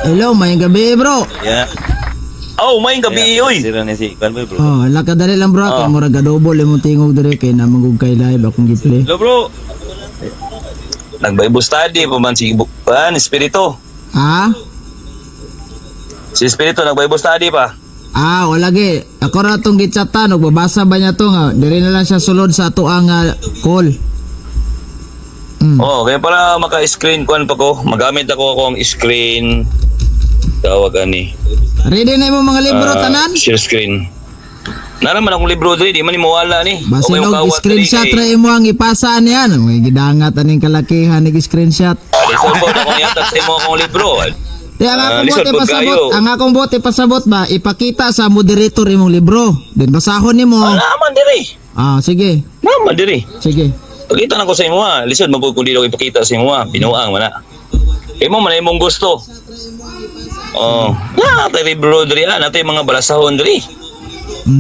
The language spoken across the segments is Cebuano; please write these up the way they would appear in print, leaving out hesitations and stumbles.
Hello, may gabi, bro. Yeah. Oh, may gabi oy. Sira ni si Kwan boy, bro. Oh, ala ka dali lang, bro, kay murag adobol imong tingog dire kay namangog kay live akong gi-play. Hello, bro. Nag-Bible study pa man si Kuan, Espiritu. Ha? Si Espiritu nag-Bible study pa. Ah, wala gi. Ako ra tong gichatan og babasa ba niya to nga dire na lang siya sulod sa ato ang call. Oh, kaya para maka-screen kuan pa ko, magamit ako ako ang screen tawag ani. Ready na imong mga libro tanan? Share screen. Nara man akong libro diri, di man ni mawala ni. Basin Okay, og screenshot ra imo ang ipasa niyan. May gidangat aning kalakihan ni screenshot. Lisod po ako niya sa imo akong libro. Di ang akong Lisod bote po pasabot, kayo. ang akong bote pasabot ba ipakita sa moderator imong libro. Then basahon nimo. Naman diri. Ah, sige. Naman diri. Sige. Pakita na ko sa imo ha. Lisod man po kung di daw ipakita sa imo ha. Binuang man na. Imo man imong gusto. Oh, na tay libro diri ah, natay mga balasahon diri.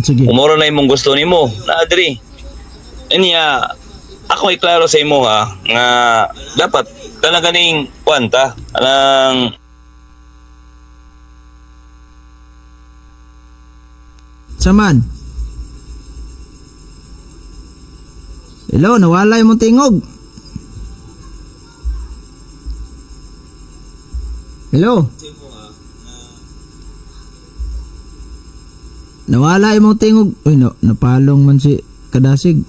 Sige. Umoro na imong gusto nimo. Na diri. Anya ako iklaro sa imo ha nga dapat talaga ning kwanta anang Saman. Hello, nawala imong tingog. Hello. Nawala imong tingog. Uy, no, napalong man si Kadasig.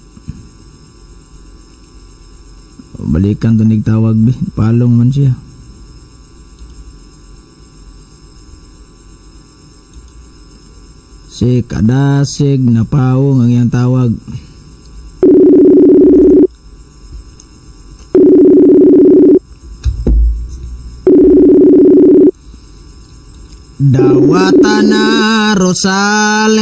Balikan to tawag bi. Palong man siya. Si Kadasig napaong ang iyang tawag. Dawata na Rosales.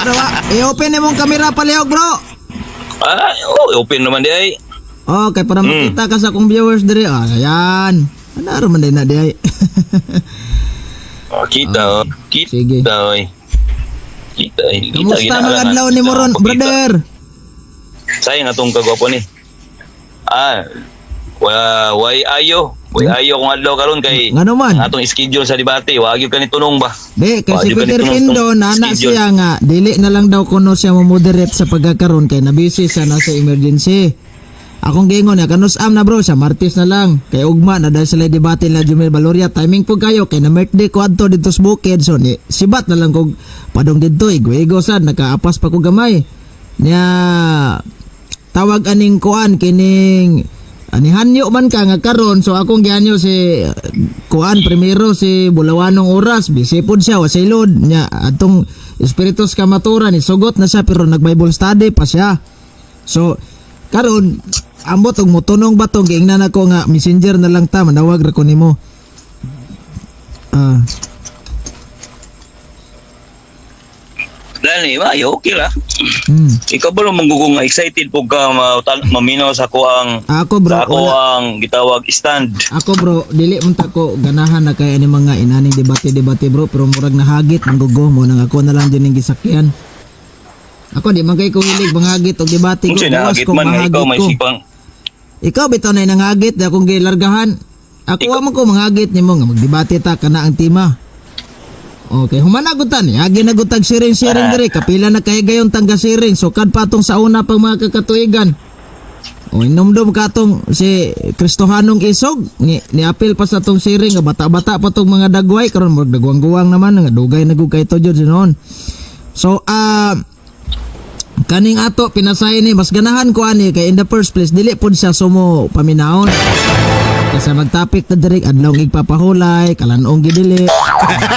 Bro, i-open imong kamera palihog, bro. Ah, oh, open naman di ay. Okay, para makita ka sa akong viewers diri. Ah, ayan. Ano ra man din na di ay. Oh, kita, oh. Kita, Sige. oy. Kita, eh. Kita, Kamusta kita, mga adlaw ni Moron, brother? Sayang atong kagwapo ni. Ah, wa way ayo. Way ayo kung adlaw karon kay Ngano man? ang atong schedule sa debate, wa gyud kani tunong ba. Di, kay Wa, si di ba Peter nito Pindo, nung nana schedule? siya nga, dili na lang daw kuno siya mo-moderate sa pagkakaroon kay nabisi siya na sa emergency. Akong gingon na kanus-am na, bro, sa Martes na lang. Kay ugma na dahil sila debate na Jumel Baloria. Timing po kayo kay na birthday ko adto dito sa bukid. So ni sibat na lang kog padong didto igo-igo sad nakaapas pa ko gamay. Nya tawag aning kuan kining ani hanyo man ka nga karon, so akong gihanyo si kuan primero si Bulawanong oras busy pod siya wa load nya atong Espiritus Kamatura ni sugot na siya pero nag Bible study pa siya. So karon ambot og motunong ba tong giingnan ako nga messenger na lang ta manawag ra ko nimo. Ah, Dali, ba, okay ra. Ikaw ba manggugong nga excited po ka maminaw sa ako ang Ako, bro, sa ako wala. ang gitawag stand. Ako, bro, dili man ta ko ganahan na kay ani mga inaning debate-debate, bro, pero murag nahagit manggugo mo nang ako na lang din ang gisakyan. Ako di man kay ko hilig manghagit og debate Kung ko, gawas sinahagit ko man nga ikaw mahagit may ko. sipang Ikaw bitaw na nangagit di akong gilargahan. Ako wa man ko manghagit nimo nga magdebate ta kana ang tema. Okay, humana gud ta ni. Agi na gud tag siring-siring diri, kapila na kay gayon tangga siring. Sukad pa atong sa una pang mga kakatuigan. O inumdum ka atong si Kristohanong Isog ni niapil pa sa atong siring nga bata-bata pa tong mga dagway karon murag dagwang-guwang naman nga dugay na gud kay to jud noon. So kaning ato pinasay ni mas ganahan ko ani kay in the first place dili pud siya sumo paminahon. Kaysa magtapik ta diri adlaw igpapahulay, kalan-ong gidili.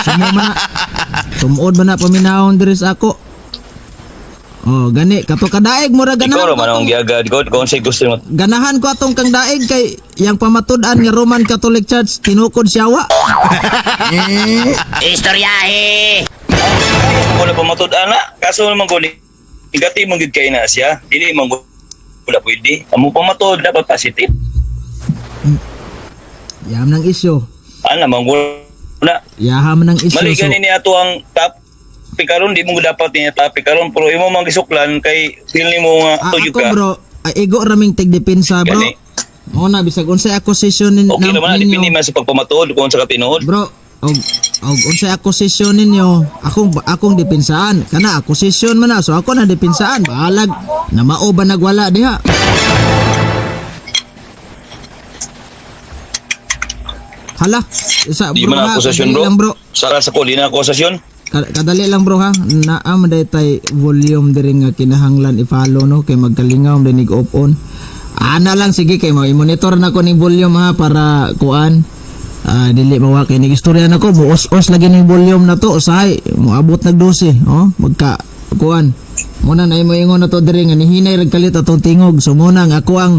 Sumo man na. Sumuod man na paminahon diri sa ako. Oh, gani kato kadaig mura Ikaw ganahan ra ko man ang giagad god kung say gusto mo. ganahan ko atong kang daig kay yang pamatud-an nga Roman Catholic Church tinukod siya wa. Istoryahe! Wala pa matud-an na. Kaso naman ko negative man gid kay na siya. Dili man gud wala pwede. Amo pamatod dapat positive. Yam ng isyo. Ana man gud na. Yaham ng isyo. Mali So, gani ni ato ang topic karon di mo gud dapat niya topic karon pero imo man gisuklan kay feel nimo nga ah, tuyog ako ka. bro, ay, igo raming tigdepensa, bro. Gani. Mao na, bisag unsay accusation Okay naman, ninyo. depende man sa pagpamatuod kung sa katinuod. Bro, og unsay accusation ninyo, akong akong depensaan. Kana accusation man na, so ako na depensaan. Bahalag na mao ba nagwala diha. Hala, isa Di bro man ha, akusasyon, kadali bro. lang, bro. Sa ko, di na akusasyon. Kadali lang, bro, ha. Naa man day tay volume diri nga kinahanglan i-follow, no, kay magkalingaw dinig off on. Ana lang, sige, kay mo i-monitor na ko ning volume ha, para kuan. Ah, dili mawa kay nig istorya nako, muos-os lagi ning volume na to, usahay moabot nag 12, oh, magka kuan. Muna na imo ingon na to diri nga nihinay rag kalit atong tingog. So muna nga ako ang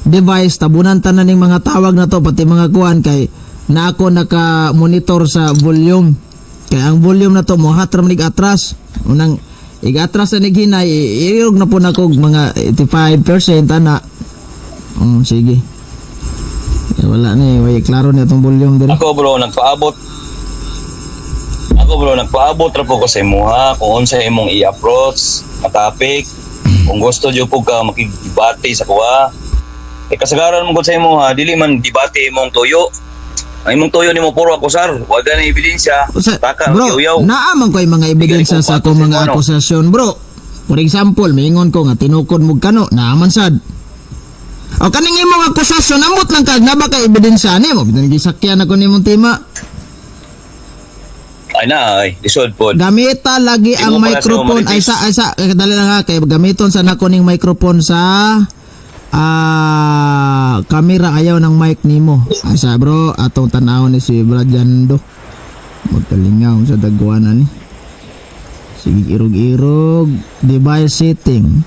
device tabunan tanan ning mga tawag na to, pati mga kuan, kay na ako naka-monitor sa volume. Kaya ang volume na to mohat ra man ig atras. Unang ig-atras na nig hinay, irog na po na kog mga 85% ana. Sige. Eh, wala ni, way klaro ni atong volume diri. Ako bro, nagpaabot. Ako bro, nagpaabot ra po ko sa imuha kung unsa imong i-approach na topic. Kung gusto jud po ka makigdebate sa kuha. Eh kasagaran mo gud sa imuha, dili man debate imong tuyo. Ang imong tuyo nimo puro akusar, wa gani ebidensya. Usa, Taka bro, uyaw. naa man ko'y mga ebidensya sa akong mga Ano? akusasyon, bro. For example, maingon ko nga tinukod mo kano, naa man sad. O kaning imong akusasyon, amot lang kag na ba kay ebidensya nimo? Bitan gisakyan ako nimong tima. Ay na ay, lisod pod. Gamita lagi Di ang mo pala siya microphone ay marites. sa ay sa eh, dali lang ha, kay gamiton sa nako ning microphone sa camera, ayaw ng mic nimo. Ay sa bro, atong tanawon ni si Brad Jando. Magkalingaw sa dagwanan ni. Sige, irog-irog, device setting.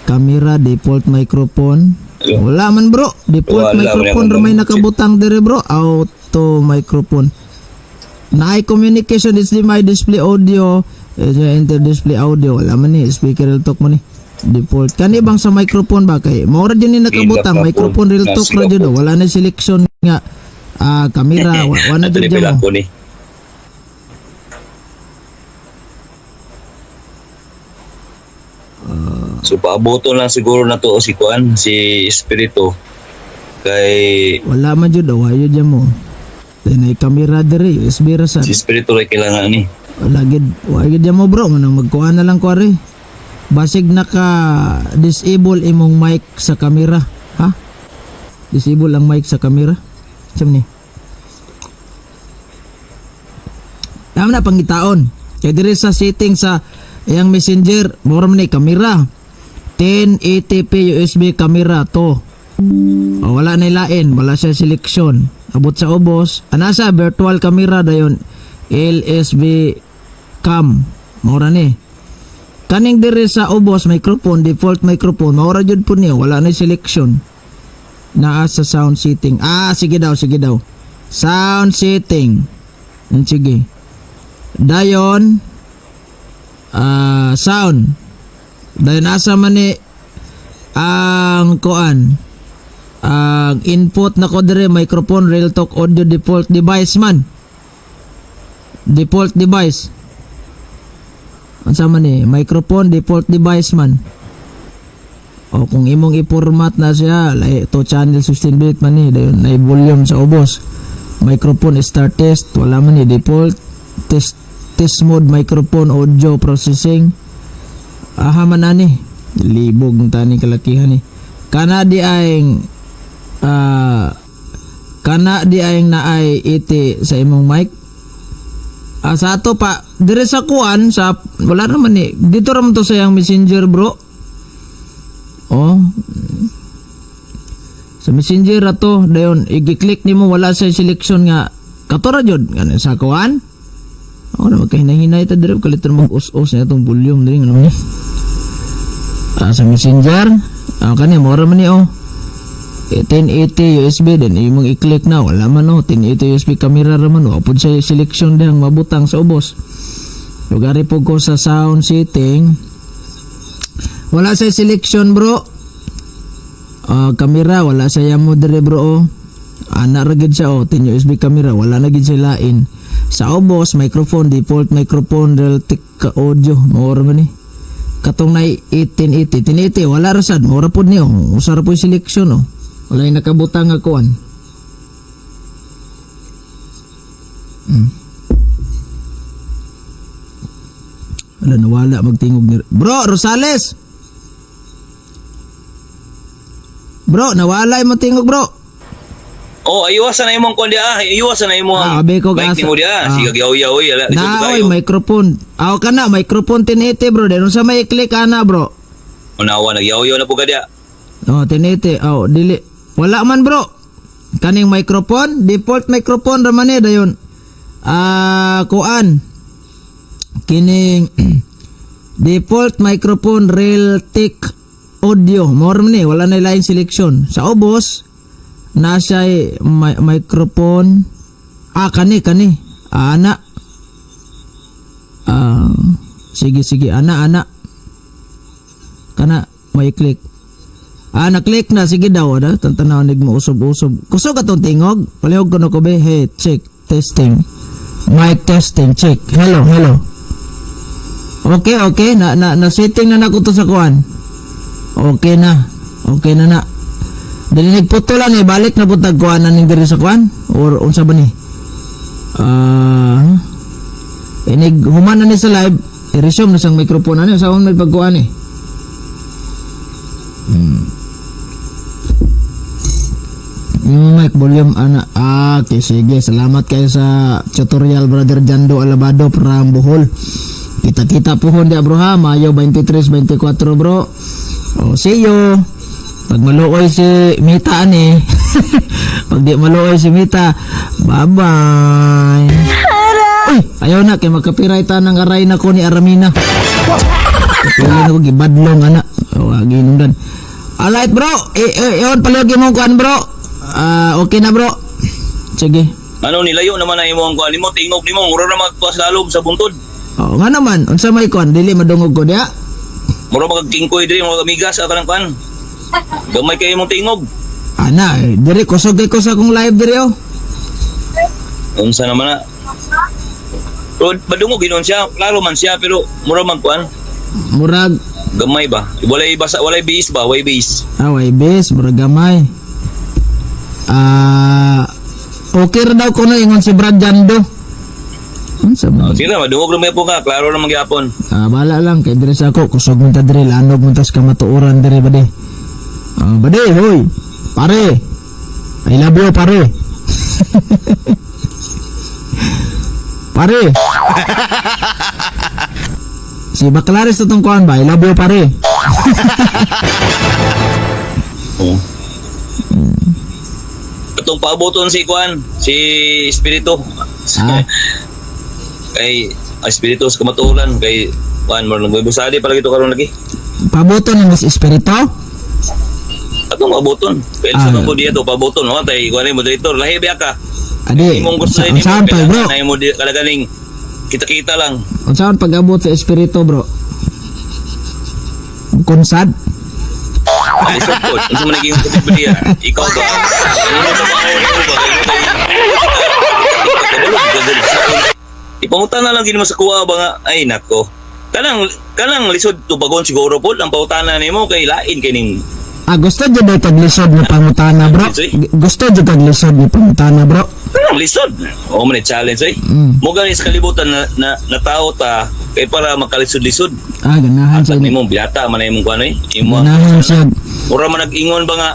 Camera default microphone. Wala man, bro. Default Wala, wala microphone man. ra may nakabutang dire, bro. Auto microphone. Naay communication HDMI display audio, eh, enter display audio, wala man ni speaker real talk man ni. Default. Kani bang sa microphone ba kay mao ra jud ni nakabutang Ilap na po. microphone real talk ra jud, oh. Wala na selection nga camera, wa na Ato jud ni mo. pila ko ni. So paaboto lang siguro na to si Kuan, si Espiritu. Kay Wala man jud, oh, ayo jud mo. Then ay camera dire, USB ra sad. si Espiritu ray kailangan ni. Wala gid, wa gid mo, bro, manang magkuha na lang ko ari. Basig naka disable imong mic sa camera, ha? Disable ang mic sa camera. Sam ni. Tama na pangitaon. Kay diri sa setting sa iyang Messenger, mura man ni camera. 1080p USB camera to. O, wala na ilain, wala siya selection. Abot sa ubos, anasa virtual camera dayon LSB cam. Mora ni. Kaning diri sa ubos microphone, default microphone, maura jud po niya, wala na selection. Naa sa sound setting. Ah, sige daw, sige daw. Sound setting. Sige. Dayon sound. Dayon asa man ni ang kuan, ang input na ko dire, microphone real talk audio default device man, default device, unsa man ni microphone default device man. O kung imong i-format na siya like to channel 16 bit man ni, dayon na volume sa ubos, microphone start test, wala man ni default test, test mode microphone audio processing, aha man ani libog ng tani kalakihan ni kana di ay kana di ay naay iti sa imong mic. Ah, sa ato pa dire sa kuan sa wala naman ni, dito ra man to sa iyang Messenger, bro, oh, sa Messenger ato, dayon i-click nimo, wala sa selection nga kato ra jud ano sa kuan. Ako na magkahinay-hinay ta dire, kalit ra mag-us-us na itong volume dire, ano ni sa Messenger. Kani mura man ni, oh. Eh, 1080 USB din imong i-click na, wala man, oh. 1080 USB camera ra man, wa pud sa selection dihang mabutang sa ubos. Lugari po ko sa sound setting, wala sa selection, bro. Camera wala sa yamo dire, bro, oh. Ana ra gid siya, oh, 10 USB camera, wala na gid siya lain sa ubos. Microphone default microphone Realtek audio, mao ra man ni katong na 1880 1080, wala ra sad, mao ra pod niyo, usa ra po yung selection, oh. Walay nakabutang nga kuan. Wala, nawala magtingog ni Bro Rosales. Bro, nawala yung tingog, bro. Oh, iwasan na imong kuan diha. Iwasan na imong Ah, abi ko mic gasa. nimo diha. Ah. Sige yaw-yaw oy, ala. Lisod Na, kayo. oy, microphone. Aw ka na, microphone 1080, bro. Dahil sa may click ana, bro. Unawa nagyaw-yaw na po ka diha. Oh, 1080. Oh, dili. Wala man, bro. Kaning microphone, default microphone ra man eh dayon. Ah, kuan. Kining default microphone Realtek audio. More man eh, wala na line selection. Sa ubos nasa microphone. Ah, kani kani. Ah, ana. Ah, sige sige, ana ana. Kana may click. Ah, na-click na. Sige daw, ada. Tantanaw nig mo usob-usob. Kusog atong tingog. Palihog ko na ko be. Hey, check. Testing. Mic testing. Check. Hello, hello. Okay, okay. Na setting na nako to sa kuan. Okay na. Okay na na. Dili nagputo lang eh. Balik na pud tag kuan na ning diri sa kuan. Or unsa ba ni? Ah, inig human na ni sa live. I-resume na sang microphone ano. Sa may pagkuan eh. Yung mic volume ana. Ah, okay, sige. Salamat kayo sa tutorial, Brother Jando Alabado from Bohol. Kita-kita pohon dia, bro, ha. Mayo 23, 24, bro. Oh, see you. Pag maluoy si Mita ani. Pag di maluoy si Mita, bye-bye. Uy, ayaw na kay magka-copyright ta ng aray na ko ni Aramina. Tuloy na ko gibadlong ana. Oh, ginungdan. Alright, bro, eh, eh, yon palagi mong kuan, bro. Ah, okay na, bro. Sige. Ano nilayo naman na imong kuan nimo, tingog nimo, mura na magtuas lalom sa buntod. Oh, nga naman, unsa may kuan dili madungog ko diha? Mura magkingkoy diri, mura migas ka lang kuan. Gamay kay imong tingog. Ana, eh, diri kusog kay ko sa akong live diri oh. Unsa naman na? Pero madungog ginon siya, klaro man siya pero mura man kuan. Murag Gamay ba? Walay basa, walay base ba? Walay base. ah, way bes, murag gamay. Ah, okay ra daw kuno ingon si Brad Jando. Unsa Oh, man? sige na, madungog ra po ka, klaro ra man gyapon. Ah, bala lang kay diri sa ako kusog man ta diri, lanog man tas kamatuoran diri bade. Ah, bade, hoy. Pare. I love you, pare. Pare. Si Baclares na tong kuan ba? I love you, pare. Oh. Atong paaboton si kuan, si Espiritu. Ah. Kay Espiritu sa kamatuoran kay kuan mo nang busali pala gito karon lagi. Paboto ni Miss Espiritu? Atong paaboton. Kay Ah. sa ko diya to paaboton wa tay kuan ni moderator lahi biya ka. Adi, Imong gusto sa, ni saan pa, bro? Na imo di kalaganing kita-kita lang. Unsaon pag-abot sa Espiritu, bro? Kunsad? Lisod ko. Unsa man naging ko diya? Ikaw ba? Ano ba ba? Ipangutan na lang gini mo sa kuha ba nga ay nako. Kanang kanang lisod tubagon siguro po ang pautana nimo kay lain kay ning Ah, gusto jud ba taglisod ni pangutana, bro? Gusto jud taglisod ni pangutana, bro? Kanang lisod. O man ni challenge ay. Mo gani sa kalibutan na, na, na tao ta kay para makalisod-lisod. Ah, ganahan siya. At nimo bilata man na imong kuan ay. Imo. Ganahan siya. Mura man nag-ingon ba nga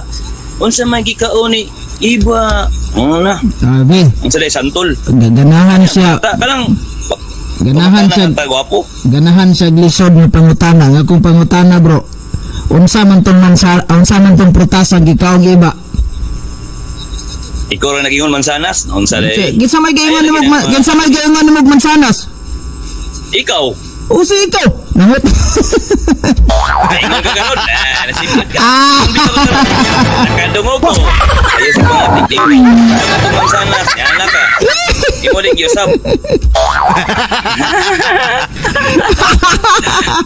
unsa man gikaon ni iba. Ano na? Sabi, Unsa day santol. ganahan siya. Ta kanang Ganahan siya. Ta gwapo. Ganahan siya glisod ni pangutana. Nga kung pangutana, bro. Unsa man tong mansa, unsa man tong prutas ang gikaong iba? Ikaw ra nag-ingon mansanas. Unsa day? Kinsa may gaingon Ay, ni lagi na- kinsa may gaingon ni mansanas? Ikaw. O si ikaw. Nangot. Ingon ka karon. Ah, nasipad ka. Ah. Kung bitaw ka karon, nakadungog ko. Ayaw sa mga titik. Ano itong mansanas? Yan na ka. Imo din gyusab.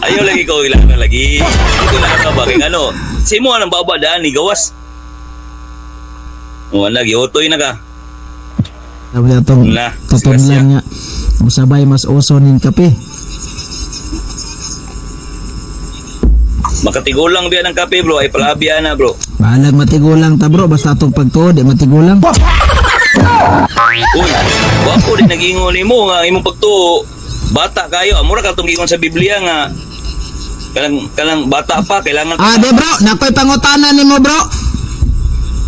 Ayaw lagi ko ilana lagi. Ito lang ka ba kay ano? Simo ang baba daan ni gawas. Wala giutoy na ka. Sabi na itong Na, katudlan nga. Musabay mas uso ning kape. Makatigulang biya ng kape, bro, ay palabiya na, bro. Bahalag matigulang ta, bro, basta atong pagtuo di matigulang. Uy, wa ko din nag-ingon nimo nga ang imong pagtuo bata kayo. Mura ka tong giingon sa Biblia nga kanang kanang bata pa kailangan. Ah, di bro, nakoy pangutana nimo, bro.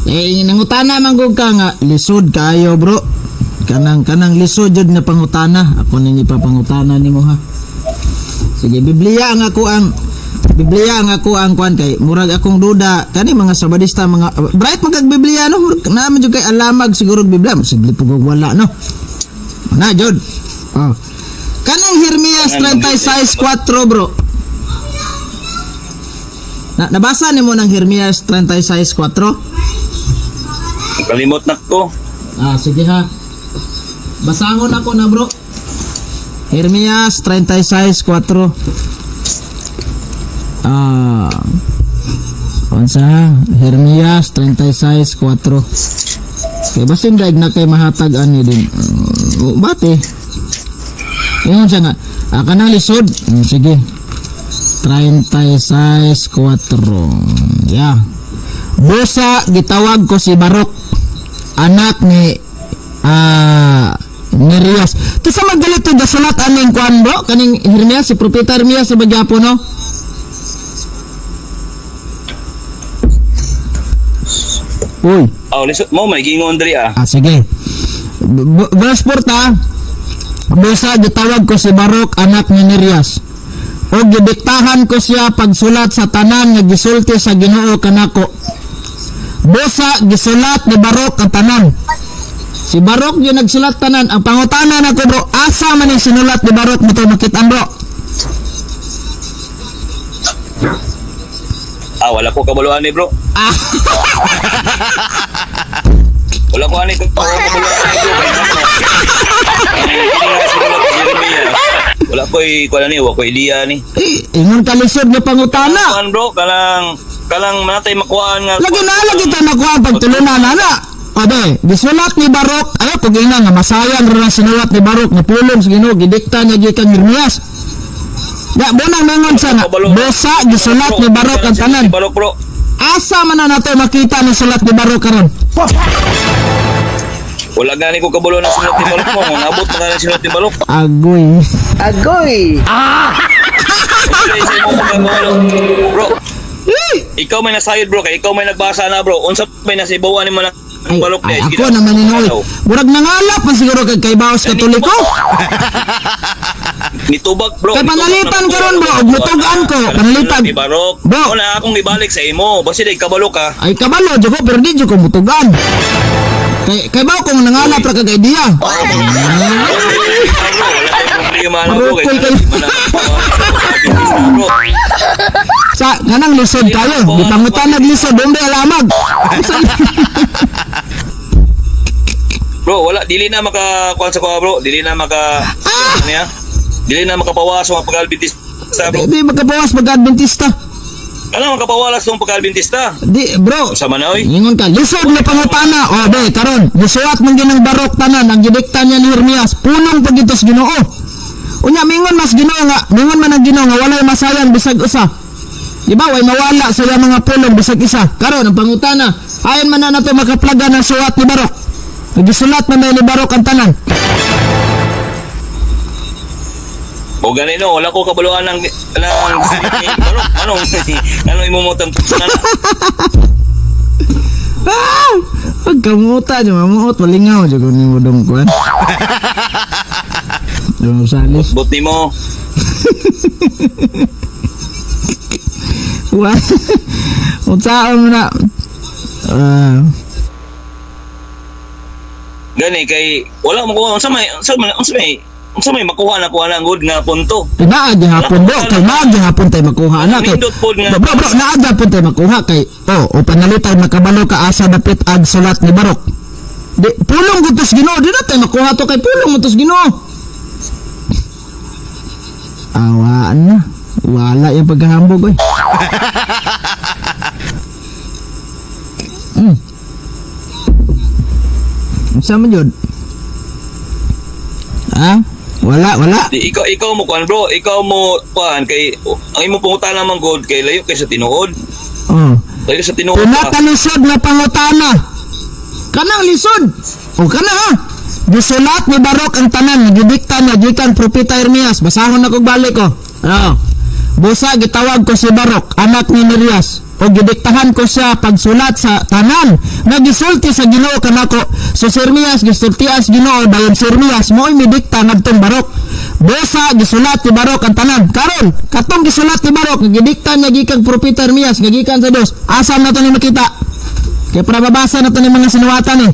Eh, nangutana man gud ka nga lisod kayo, bro. Kanang kanang lisod jud nga pangutana. Ako ning ipapangutana nimo ha. Sige, Biblia ang ako ang kuan kay murag akong duda kani mga Sabadista, mga bright magag Biblia no, murag naa man jud kay alamag siguro og Biblia, sige pug wala no na jud. Oh. Kanang Jeremias 36:4, bro. Na, nabasa nimo ng Jeremias 36:4? Kalimot na ko. Ah, sige ha. Basahon ako na, bro. Jeremias 36:4. Ah. Unsa? Jeremias 36:4. Kay basin daig na kay mahatag ani din. Bate. Ingon siya nga, ah, kanang lisod. Sige. 36:4. Yeah. Busa gitawag ko si Barok, anak ni Nerias. To sa magalit to gasulat aning kuan, bro, kaning Jeremias, si propeta Jeremias sa magyapon no. Uy, Oh, lisod mo may giingon diri ah. Ah, sige. Verse 4 ta. Busa gitawag ko si Barok, anak ni Nerias. O gidiktahan ko siya pagsulat sa tanan nga gisulti sa Ginoo kanako. Busa gisulat ni Barok ang tanan. Si Barok yung nagsulat tanan. Ang pangutana nako, bro, asa man yung sinulat ni Barok mo makit-an, bro? Ah, wala ko kabaloan ni, bro. Ah, Wala ko ani ko kabaloan ni, bro. Kay kini nga sinulat ni Jeremias. Wala ko'y kuan ni, wa ko'y idea ni. Eh, ingon ka lisod nga pangutana. Kuan, bro, kanang kanang natay makuhaan nga. Lagi na lagi tayo makuha ang pagtulunan na. Abe, gisulat ni Barok, ayo kung ina nga masayang rin ang sinulat ni Barok nga pulong sa Ginoo, gidikta niya gikan Jeremias. Ya, bunang mangon siya nga, busa gisulat ni Barok ang tanan. Si Barok, bro. Asa man na nato makita ni sulat ni Barok karon? Wala gani ko kabalo na sinulat ni Barok mo. Nabot na gani sinulat ni Barok. Agoy. Agoy! Kasi sa imong pagkakawalo. Bro, Eh! ikaw may nasayod, bro, kay ikaw may nagbasa na, bro. Unsa may nasibawan nimo na Ay, Barok ay, ni? ako naman ni Noy. Murag nangalap man siguro kay kay Baos Katoliko. Nitubag, bro. Kay panalitan karon, bro, og mutugan ko, panalitan. Ni Barok. Bro. Una akong ibalik sa imo. Basta di kabalo ka. Ay kabalo jud ko pero di jud ko mutugan. Kay kay bao kung nangalap ra kag idea. Bro, wala tayong problema na, bro. Marukoy kayo. Bro. Sa kanang lisod kayo, di pangutan naglisod dumbe alamag. Bro, wala dili na maka kuan sa kuha, bro. Dili na maka Ah! ano ya? Dili na makapawas ang pag-Adventista, bro. Di makapawas pag-Adventista. Ano makapawalas tong pag-Adventista? Di bro. Unsa man oy? Ingon ka, lisod nga pangutana. O be, karon, gisuwat man ginang Barok tanan ang gidikta niya ni Jeremias, punong pagitos Ginoo. Unya mingon mas Ginoo nga, mingon man ang Ginoo nga walay masayang bisag usa. Di ba? Way mawala sa iyang mga pulong bisag isa. Karon ang pangutana, ayon man na nato makaplaga ng suwat ni Barok. Gisulat man ni Barok ang tanan. O gani no, wala ko kabaluan ng Barok. Anong anong imumutang na? Ah! Pagkamuta niyo, mamuot, malingaw. Diyo ko ni mo dong kuwan. Dong salis. Bot nimo. Wa. Unsaon mo na? Ah, Gani kay wala mo kuha unsa may makuha na kuha na ang good nga punto. Kay naa gihapon, bro, kay naa gihapon tay makuha na kay. Nindot pod nga. Bro, bro, naa gihapon tay makuha kay oh, o panalitan makabalo ka asa dapit ag sulat ni Barok. Di pulong gutos Ginoo, di na tay makuha to kay pulong gutos Ginoo. Awaan na. Wala yung pagkahambog oy. Unsa man yun? Ha? Wala, wala. Di, ikaw ikaw mo kuan, bro, ikaw mo kuan kay ang imong pangutana man good kay layo kay sa tinuod. Oh. Dili sa tinuod ba? Pinakalisod nga pangutana. Kanang lisod. O kana ha. Gisulat ni Barok ang tanan nga gidikta niya gikan Propeta Ermias. Basahon na kog balik ko. Ano? Busa gitawag ko si Barok, anak ni Nerias. O gidiktahan ko siya pagsulat sa tanan nga gisulti sa Ginoo kanako. So si Ermias gisultian sa Ginoo, dayon si Ermias mo'y midikta ngadtong Barok. Busa gisulat ni Barok ang tanan. Karon, katong gisulat ni Barok nga gidikta niya gikan Propeta Ermias nga gikan sa Dios. Asa na to ni makita? Kaya para mabasa na to ni mga sinuwatan eh.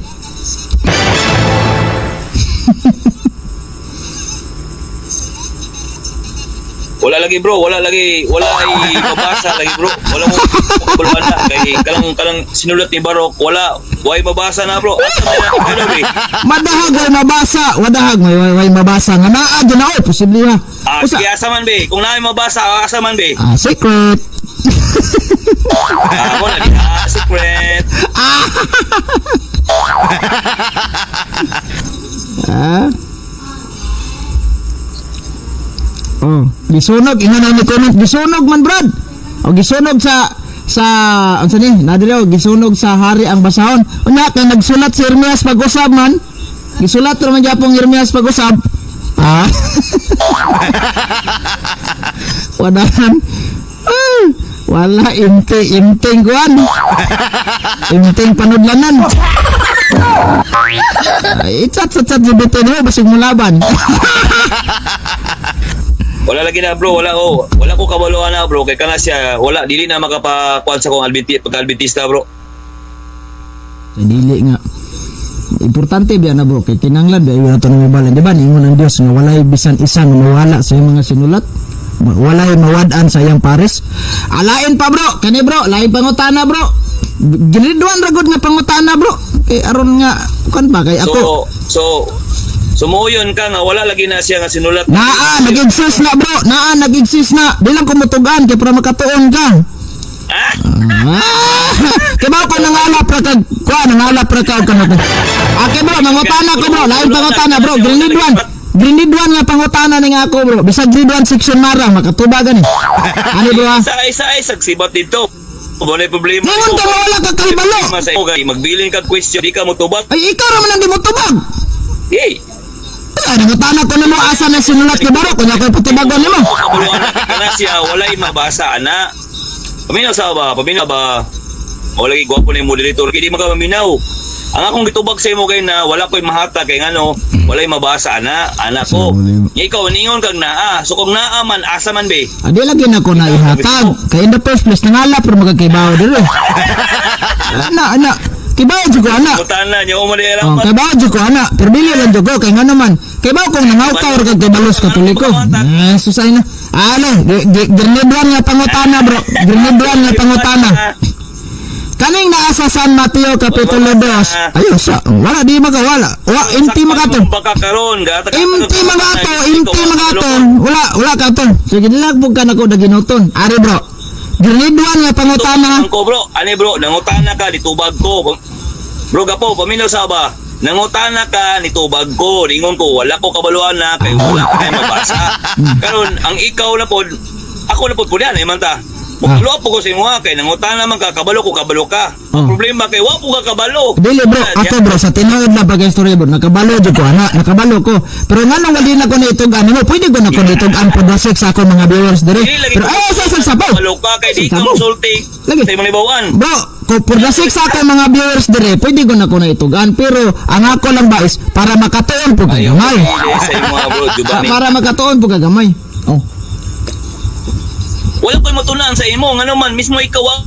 Wala lagi bro, wala lagi, wala ay mabasa lagi bro. Wala mo kabuluhan na kay kalang kalang sinulat ni Barok, wala way mabasa na bro. Asa na na kabalo eh. Madahag way mabasa, wadahag may way, way mabasa nga naa gyud na oy, posible ha. Ah, Usa sige, asa man be. Kung naay mabasa, asa man be. ah, secret. Ah, ako na di ah, secret. Ah. Oh, gisunog ingon na ni comment, gisunog man brad. O gisunog sa unsa ni? Nadiri oh, gisunog sa hari ang basahon. Unya kay nagsulat si Ermias pag-usab man. Gisulat ra man gyapon Ermias pag-usab. Ah. Wadahan. Ah, wala imti imting kuan. Imting panudlanan. Ay, chat sa chat GPT niyo basig mo laban. Wala lagi na bro, wala ko. Wala ko kabaloan na bro kay kana siya wala dili na makapakuan sa kong Adventista pagka-Adventista bro. Sa dili nga. Importante biya na bro kay kinanglan biya na to nang di ba niingon ang Dios nga walay bisan isa nga mawala sa iyang mga sinulat. Walay mawad-an sa iyang pares. Alain pa bro, kani bro, lain pangutana bro. Grade 1 ra gud nga pangutana bro. Kay aron nga kan ba kay ako. So so sumuyon ka nga wala lagi na siya nga sinulat. Naa nag-exist na bro, naa nag-exist na. Di lang kumutugan kay para makatuon ka. Ah! Ah! Kay ba ko nangalap ra kag kuan, nangalap ra ka og kanako. Okay bro, mangutana ko bro, lain pangutana bro, grade 1. Grade 1 nga pangutana ning ako bro. Bisag grade 1 section marang makatuba gani. Ani bro ah? Sa isa ay sagsibat dito. Wala problema. Ningon ka nga wala ka kahibalo. Problema sa imo kay magbilin ka question di ka motubag. Ay ikaw ra man ang di mo tubag. Yay. Ay, nangutana ko nimo asa na sinulat ni Barok, kunya ko'y patubagon nimo. Kabuluhan na kana siya walay mabasa ana. Paminaw sa ba? Paminaw ba? O lagi gwapo na yung moderator kay di makapaminaw. Ang akong gitubag sa imo kay na wala ko'y mahata kay ngano walay mabasa ana ana ko. Nya ikaw ningon kag naa. So kung naa man asa man be? Adi lagi na ko na ihatag. Kay in the first place nangalap ra magkaibaw diri. Ana ana, kibaw jud ko ana. Mutana nya mo di Oh, kay bawo jud ko ana, pero dili lang jud ko kay ngano man. Kay bawo kung nangawkaw ra kag kabalos Katoliko. Eh, susay na. Ano, grenade one nga pangutana bro. Grenade one nga pangutana. Kaning naa sa San Mateo Kapitulo 2. Ayo sa wala di makawala. Wa inti makato. Baka karon gata. Inti mga to, inti mga to. Wala, wala ka to. Sige, dilagbog ka na ko daginoton. Ari bro. Grenade one nga pangutana. Ko bro, ani bro, nangutana ka nitubag ko. Bro gapo, paminaw sa ba? Nangutana ka nitubag ko, ningon ko wala ko kabaluan na kay wala ko kay mabasa. Karon ang ikaw na pod, ako na pod pud yan, man ta. Muklo po ko sa imo kay nangutana man ka kabalo ko kabalo ka. Ang problema kay wa po ka kabalo. Dili bro, ako bro sa tinuod na bagay story bro, nakabalo jud ko ana, nakabalo ko. Pero nganong wali na ko na itug-an nimo, pwede ko na ko itug-an po dasik sa ako mga viewers diri. Dili lagi Pero ay sa sa sabaw. Kabalo ka kay di ka Sabaw. mosulti Lagi. sa imong libawan. Bro, ko for the sake sa ako mga viewers diri, pwede ko na ko na itug-an pero ang ako lang ba is para makatuon po kagamay. Dili sa imo bro, jubani. Para makatuon po kagamay. Oh. Wala ko'y matunan sa imo ngano man mismo ikaw ang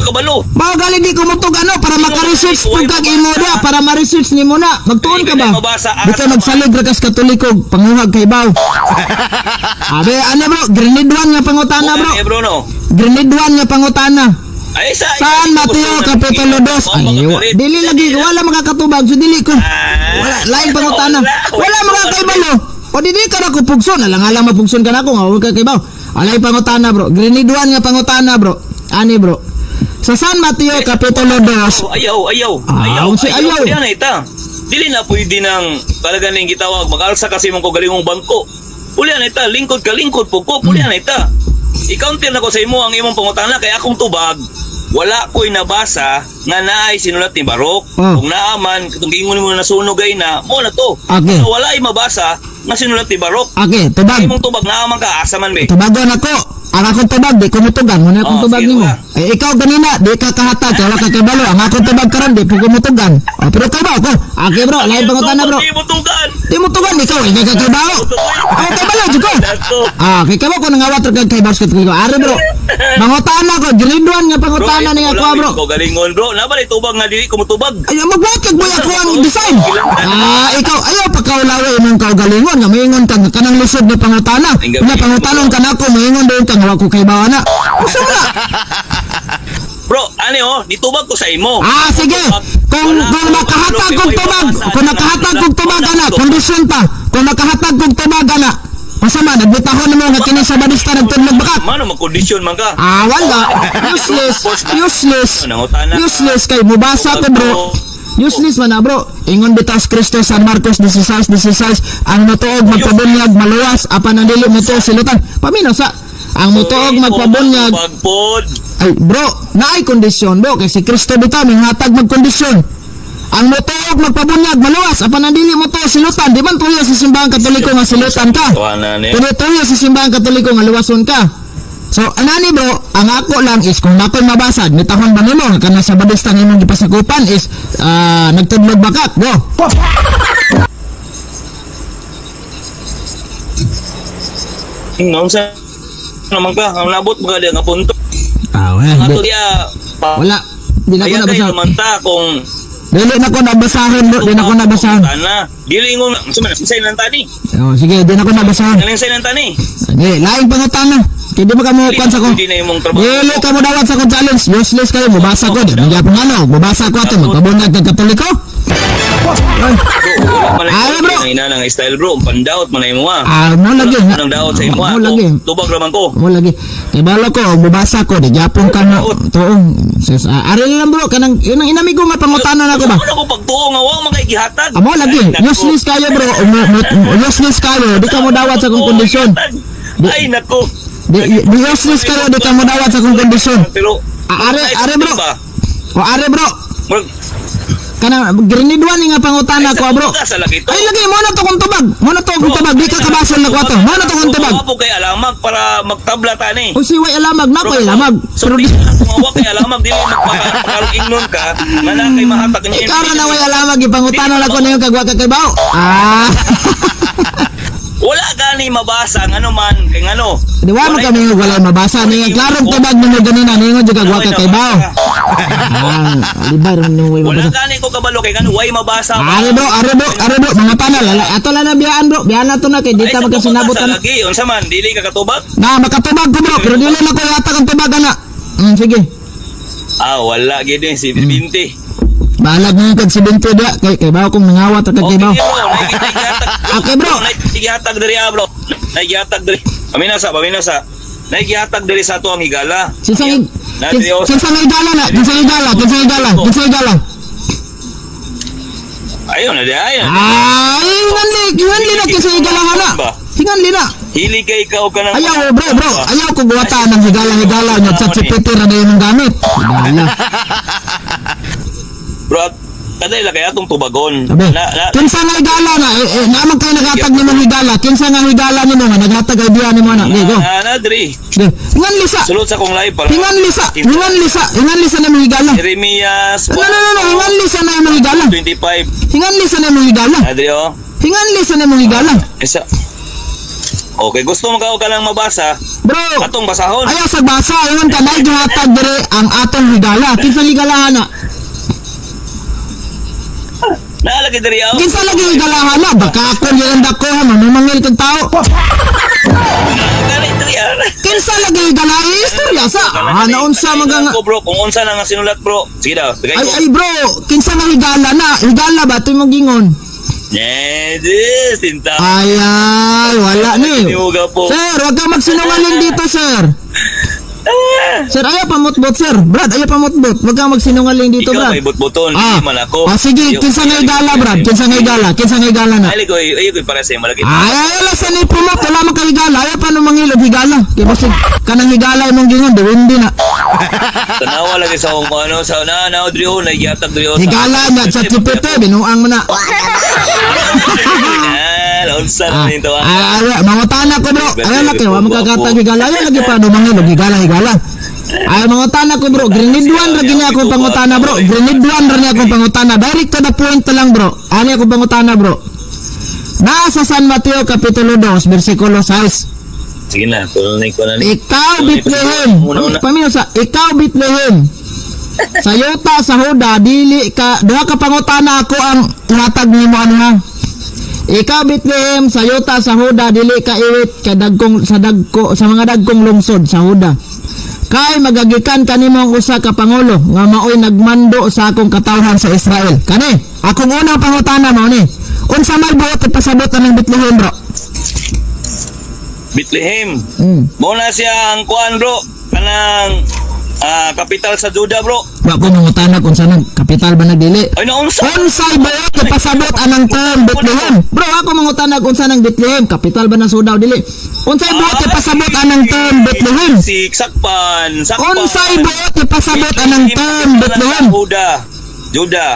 kabalo. Bao gali di ko mutug ano para maka-research pud kag imo da para ma-research nimo na. Magtuon ka ba? Di ka magsalig ra kas Katoliko panguhag kay baw. Abe ano bro, grenade one nga pangutana bro. Eh, bro no. Grenade one nga pangutana. Ay sa San Mateo Kapitulo 2. Ay, dili lagi wala makakatubag so dili ko. Wala lain pangutana. Wala makakaibalo. O dili ka na ko pugson, alang-alang mapugson ka na ko nga wa ka kaibaw. Alay pangutana bro. Grenade one nga pangutana bro. Ani bro. Sa San Mateo Kapitulo 2, Ayaw, ayaw. Ah, Ayaw, unsay ayaw? Ayaw na ita. Dili na pwede nang talaga ning gitawag makalsa kasi mong kagalingong bangko. Uli na ita, lingkod ka lingkod po ko, uli na ita. I-counter na ko sa imo ang imong pangutana kay akong tubag. Wala ko'y nabasa nga naay sinulat ni Barok. Oh. Kung naaman, kung giingon mo na nasunog ay na, mo na to. Okay. Pero wala ay mabasa nga sinulat ni Barok. Okay, tubag. Imong tubag naaman ka, asa man be. Tubagon ako. Ang akong tubag, di ko mutugan. Muna akong Oh, tubag sige, nimo. wala. Eh, ikaw ganina, di ka kahatag. Kaya wala ka kabalo. Ang akong tubag karon, di ko mutugan. Oh, pero kabalo ko. Okay bro, lain pangutana bro. Di mo tugan. Di mo tugan, ikaw. Ikaw ka kabalo. Ako kabalo, jud ko. Dato. Ah, kay kamo ko nangawat ra kag kay basket ko. Ari bro. Mangutana ko, grade 1 nga pangutana ni ako bro. Ko galingon bro. Nabali tubag nga dili ko mutubag. Ay, magbuhat kag boy ako ang design. Ah, ikaw ayaw pagkaulawi imong kaugalingon nga maingon ka nga kanang lisod na pangutana. Nga pangutanon ka nako maingon dayon ka nga wa ko kay bawa na. Usa mo na. Bro, ani oh, ditubag ko sa imo. Ah, sige. Kung makahatag kog tubag, kung nakahatag kog tubag ana, kondisyon pa. Kung nakahatag kog tubag ana, masama nagbitahon nimo nga kini sa badista nagtudlog bakak. Mano magkondisyon man ka. Ah, wala. Useless. Useless. Useless kay mubasa ko bro. Useless man na bro. Ingon bitaw si Kristo San Marcos 16:16, ang motuog magpabunyag maluwas apan ang dili motuo silutan. Paminaw sa ang motuog magpabunyag. Pagpod. Ay bro, naay kondisyon bro kay si Kristo bitaw minghatag magkondisyon. Ang motuog magpabunyag maluwas apan ang dili motuo silutan. Di man tuyo sa Simbahang Katoliko nga silutan ka. Tuwanan ni. Pero tuyo sa Simbahang Katoliko nga luwason ka. So, anani bro, ang ako lang is kung nakoy mabasa, nitahon ba nimo nga kana sa badista nga imong gipasakupan is nagtudlog bakak, go. Unsa naman ka, ang nabot mo ka diya nga punto. Ah, well, Ato di, diya wala. Di na ko Ayan kay nabasa. naman ta kung Dili na ko nabasahin bro, di na ko nabasahin. Tana, dili ingon unsa man say nang tani. Oh, sige, di na ko nabasahin. Ngaling say nang tani. Sige, laing pangutana. Kay di ba ka mo kuan sa ko? Hindi na imong trabaho. Dili ka mo dawat sa akong challenge. Useless kayo, mubasa ko. Di man gyapon ano, mubasa ko ato magpabunyag kag Katoliko. Ay, Bro, wala man Ay, bro. Ang ina nga style bro, pandaot man na imo ah. Ah, mo lagi. Anong daot sa imo ah. Mo lagi. Tubag raman ko. Mo lagi. Kay balo ko, mubasa ko, di gyapon ka na. Tuong. Sus, ari lang bro, kanang yun ang inamigo nga pangutana na ko ba. Ano ko pagtuo nga wa man kay gihatag. Amo lagi, Ay, nako. useless kayo bro. Useless kayo, di ka mo dawat sa akong kondisyon. Ay nako. Di useless kayo, di ka mo dawat sa akong kondisyon. Pero Ah, are, are, bro. Ba? O are bro, Murag- kanang grinidwan ni nga pangutana ko bro. Sa lagi to. Ay lagi mo na to kung tubag. Mo na to kung tubag, di ka kabasol na ko ato. Mo na to kung tubag. Wa po kay alamag para magtabla tani. O si way alamag na ko alamag. So, Pero di, kung wa kay alamag dili magpakaroon ingnon ka, nga na kay mahatag niya. ikaw ra na way alamag ipangutana na ko niyo kag wa ka kay bawo. Ah. Wala gani mabasa ngano man kay ngano. Di wa man kami wala mabasa ni klarong tubag nimo ganina ningon jud kag wa ka kay bawo. Ah, libay ra nimo way Wala mabasa. gani ko kabalo kay ngano way mabasa. Are bro, are bro, are bro, mga panal, ato lang na biyaan bro, biyaan na to na kay di Ay, ta sa magkasinabot tubag ka sa ana. lagi unsa man dili ka katubag? Na makatubag ko bro, pero dili na ko yata kang tubag ana. Sige. Ah, wala gid eh, si 20. Balag ngayon kag 70 dia kay kay bawo kong nangawat ra kag kay Okay, bawo. bro. Naigihatag. Okay, bro. Naigihatag diri ah, bro. Naigihatag diri. Paminaw sa, paminaw sa. Naigihatag diri sa ato ang higala. Kinsa Na diri oh. kinsa nga higala na? Kinsa higala? Kinsa higala? Kinsa higala? Ayun na di ayun. Ay, hinganli, hinganli na kinsa higala na. Hinganli na. Hili kay ikaw ka ng Ayaw bro, bro. Ayaw ko guwata ng higala-higala nya chat GPT ra na imong gamit. Higala. Bro, kaday la kay atong tubagon. Sabi, Na, na, kinsa nga higala na? Eh, eh, naman kayo naghatag nimo higala. Kinsa nga higala nimo nga naghatag idea nimo na. Okay, go. na, na diri. Sige. Hinganli sa. Sulod sa kong live para. Hinganli sa. Hinganli sa. Hinganli sa nimo higala. Jeremias No, no, no, no. Hinganli sa na imong higala. 25. Hinganli sa na imong higala. Na diri oh. Hinganli sa na imong higala. Isa. Okay, gusto mo ka lang mabasa, Bro, atong basahon. ayaw sa basa, ingon ka na gihatag dire ang atong higala. Kinsa higala na? Naalagi diri oh. Kinsa lagi higala na? Baka ako yung dako ha, mamamangil kag tao. Gani diri ah. Kinsa lagi higala istorya sa? Ah, naunsa mga nga. Ko bro, kung unsa na nga sinulat bro. Sige daw, bigay Ay ko. ay bro, kinsa nga higala na? Higala ba ito imong gingon? Yes, tinta. Ay ay, wala ni. Niuga po. Sir, wag kang magsinungaling dito, sir. Sir, ayaw pamutbot, sir. Brad, ayaw pamutbot. Wag kang magsinungaling dito, Ikaw Brad. may butbuton, Ah, hindi man ako. ah sige, kinsa nga higala, Brad? Kinsa nga higala? Kinsa nga higala na? Ay, ko, ay, ko para sa imo lagi. Ay, ay, ala sa ni promote, wala man kay higala. Ayaw pa nung mangilog higala. Kay basig kanang higala imong gingon, diwindi na. Tanawa lagi sa akong ano sa na na diri oh nagihatag diri oh. Higala na ChatGPT, binuang mo na. Ah, unsa na Ah, nito ah. ah, ah, mangutana ko, bro. Ay laki, wa makakatag higala. Ay lagi pa dumangin og higala higala. Ay mangutana ko, bro. Grenade 1 ra gini akong pangutana, bro. Grenade 1 ra ni akong pangutana. Direct to the point to lang, bro. Ani akong pangutana, bro. Naa sa San Mateo kapitulo 2 bersikulo 6. Sige na, tunay ko na ni. Ikaw, Bethlehem. Una, una. Paminaw sa ikaw, Bethlehem. Sa yuta sa Huda dili ka, duha ka pangutana ako ang ihatag nimo ano ha. Ikaw, Bethlehem, sa yuta sa Huda, dili ka iwit kay dagkong sa dagko sa mga dagkong lungsod sa Huda. Kay magagikan kanimo ang usa ka pangulo nga maoy nagmando sa akong katawhan sa Israel. Kani, akong unang pangutana mao ni. Unsa may buot ipasabot anang Bethlehem, bro? Bethlehem. Mo na siya ang kuan, bro. Kanang kapital sa Juda, bro. Wa ko mangutana kung saan ang kapital ba nagdili. Ay naunsa. Unsay buot ipasabot anang term Bethlehem? Bro, ako mangutana kung saan ang Bethlehem, kapital ba ng Suda o dili? Unsay buot ipasabot anang term Bethlehem? Si Sakpan, Sakpan. Unsay buot ipasabot anang term Bethlehem? Juda. Juda.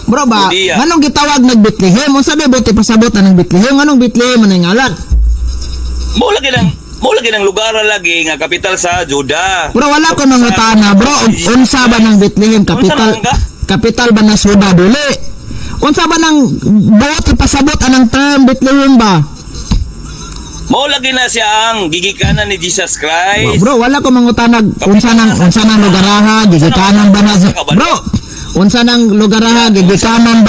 Bro ba, Judea. nganong gitawag nag Bethlehem? Unsa ba buot ipasabot anang Bethlehem? Nganong Bethlehem man ang ngalan? Mo lagi ng lugar lagi nga kapital sa Juda. Bro, wala ko mangutana, bro. Unsa ba ng Bethlehem kapital? Unsa man ka? Kapital ba ng Suda dili? Unsa ba nang buot ipasabot anang term Bethlehem ba? Mo lagi na siya ang gigikanan ni Jesus Christ. Bro, wala ko mangutanag unsa nang lugaraha, gigikanan ba na bro? Unsa nang lugaraha, gigikanan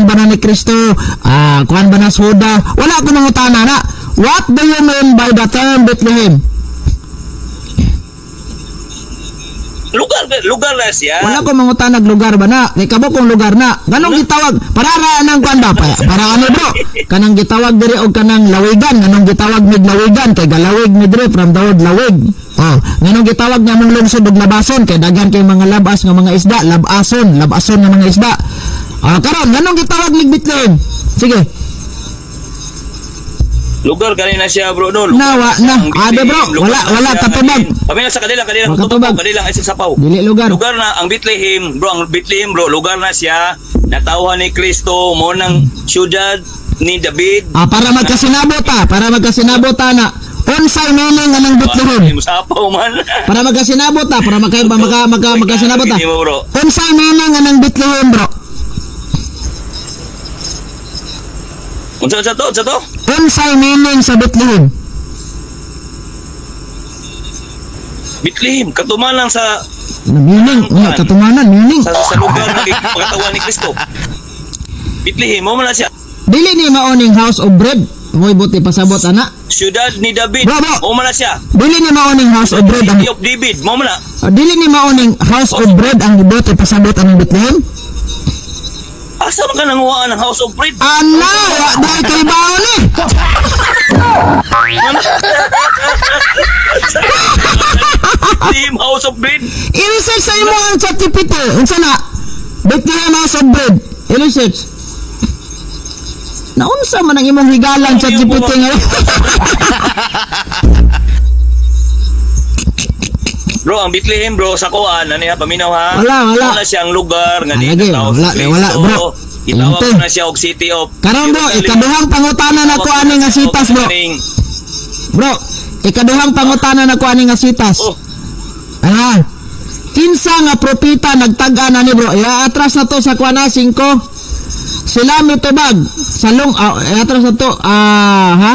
ba na ni Kristo? Ah, kuan ba na Suda? Wala ko mangutana na. What do you mean by the term Bethlehem? Lugar lugar na siya. Wala ko mangutanag lugar ba na? Kay kabo kong lugar na. Ganong gitawag? Para ra nang kuan ba? Para ano, bro? Kanang gitawag diri og kanang lawigan, nganong gitawag mig lawigan kay galawig mi diri from the word lawig. Oh, nganong gitawag nga mong lungsod og labason kay daghan kay mga labas nga mga isda, labason, labason nga mga isda. Ah, karon nganong gitawag mig Bethlehem? Sige. Lugar kanina siya, bro, no. Lugar Na, siya na. ang Ade, bro. Bethlehem. Lugar Wala, na wala, siya katubag. ngayon. Kami na sa kanila, kanila, Wala katubag, katubag. kanila, ay sa sapaw. Dili lugar. Lugar na ang Bethlehem, bro, ang Bethlehem, bro, lugar na siya natawhan ni Kristo mo ng siyudad ni David. Ah, para magkasinabot ta, para magkasinabot ta na. Unsay meaning anang Bethlehem? Ay, musapaw man. Para magkasinabot ta, para maka maka, maka magkasinabot ta. Hindi mo, bro. Unsay meaning anang Bethlehem, bro? Unsa unsa to? Unsa to? Unsay meaning sa Bethlehem? Bethlehem, katumanan sa Ano meaning? Ano, katumanan, meaning. sa lugar na pagkatawan ni Kristo. Bethlehem, mo man na siya. Dili ni maoning house of bread. Moy buti pasabot ana. Siyudad ni David. Bro, bro. Mo man na siya. Dili ni maoning house of bread ang City of David, mo man na. Ah, dili ni maoning house of bread ang buti pasabot anang Bethlehem? Asa man ka nanguhaan ng House of Bread? Ana, wa dahil kay baon ni. Bethlehem House of Bread. I-research sa imo ang ChatGPT. Unsa na? Bethlehem House of Bread. I-research. Naunsa man ang imong higalan ChatGPT ngayon? Bro, ang Bethlehem, bro, sa kuan, ano ya, paminaw ha? Wala, wala. Wala siyang lugar nga Ah, di lagi, tao wala, sa Kristo. wala, bro. Gitawag Ante. na siya og City of Karon, bro, Jerusalem. ikaduhang pangutana na ko ani nga sitas, bro. Bro, ikaduhang pangutana na ko ani nga sitas. Oh, Ah. Kinsa nga propeta nagtag-an ani, bro? Ya atras na to sa kuana 5. Sila mitubag sa long atras na to ah ha.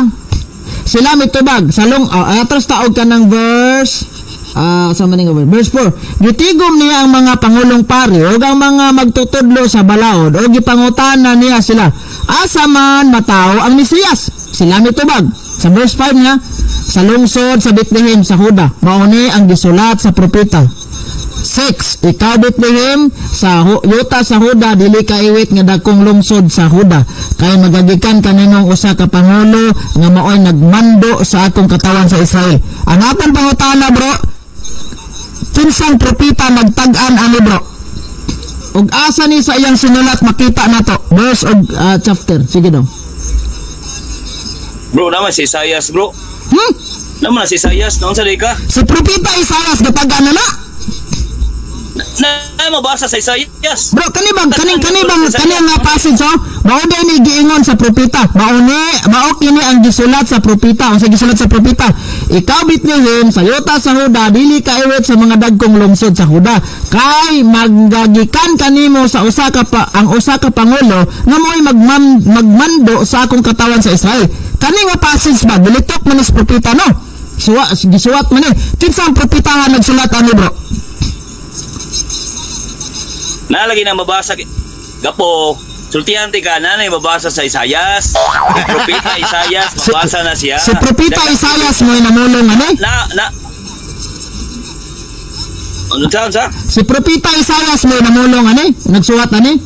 Sila mitubag sa long atras taog ka ng verse sa maning verse 4. Gitigom niya ang mga pangulong pari ug ang mga magtutudlo sa balaod ug gipangutana niya sila. Asa man matawo ang Mesiyas? Sila mitubag. Sa verse 5 niya, sa lungsod sa Bethlehem sa Huda, mao ni ang gisulat sa propeta. 6. Ikaw, Bethlehem sa yuta sa Huda, dili ka iwit nga dagkong lungsod sa Huda, kay magagikan kaninong usa ka pangulo nga maoy nagmando sa akong katawan sa Israel. Ang akong pangutana, bro, kinsang propeta nagtag-an ani, bro? Ug asa ni sa iyang sinulat makita nato verse og chapter? Sige daw. Bro, naman si Isaias, bro. Naman na si Isaias, noon sa di ka. Si Propeta Isaias gitagaan na na. Na, na mabasa sa Isaias. Bro, kani bang kaning kani bang kani nga passage, oh? Mao day ni giingon sa propeta. Mao ni mao kini ang gisulat sa propeta. Unsa gisulat sa propeta? Ikaw, Bethlehem sa yuta sa Huda, dili ka iwit sa mga dagkong lungsod sa Huda, kay maggagikan kanimo sa usa ka pa, ang usa ka pangulo nga mo'y magmando sa akong katawan sa Israel. Kani nga passage ba gilitok man ni sa propeta, no? Suwa, gisuwat man ni. Kinsa ang propeta nga nagsulat ani, bro? Nalagi na mabasa gapo. Sultihan ti ka na mabasa sa Isaias. Si Propeta Isaias mabasa na siya. Si Propeta Isaias mo'y namulong ani. Na na Ano sa sa? Si Propeta Isaias may namulong ani, nagsuwat ani.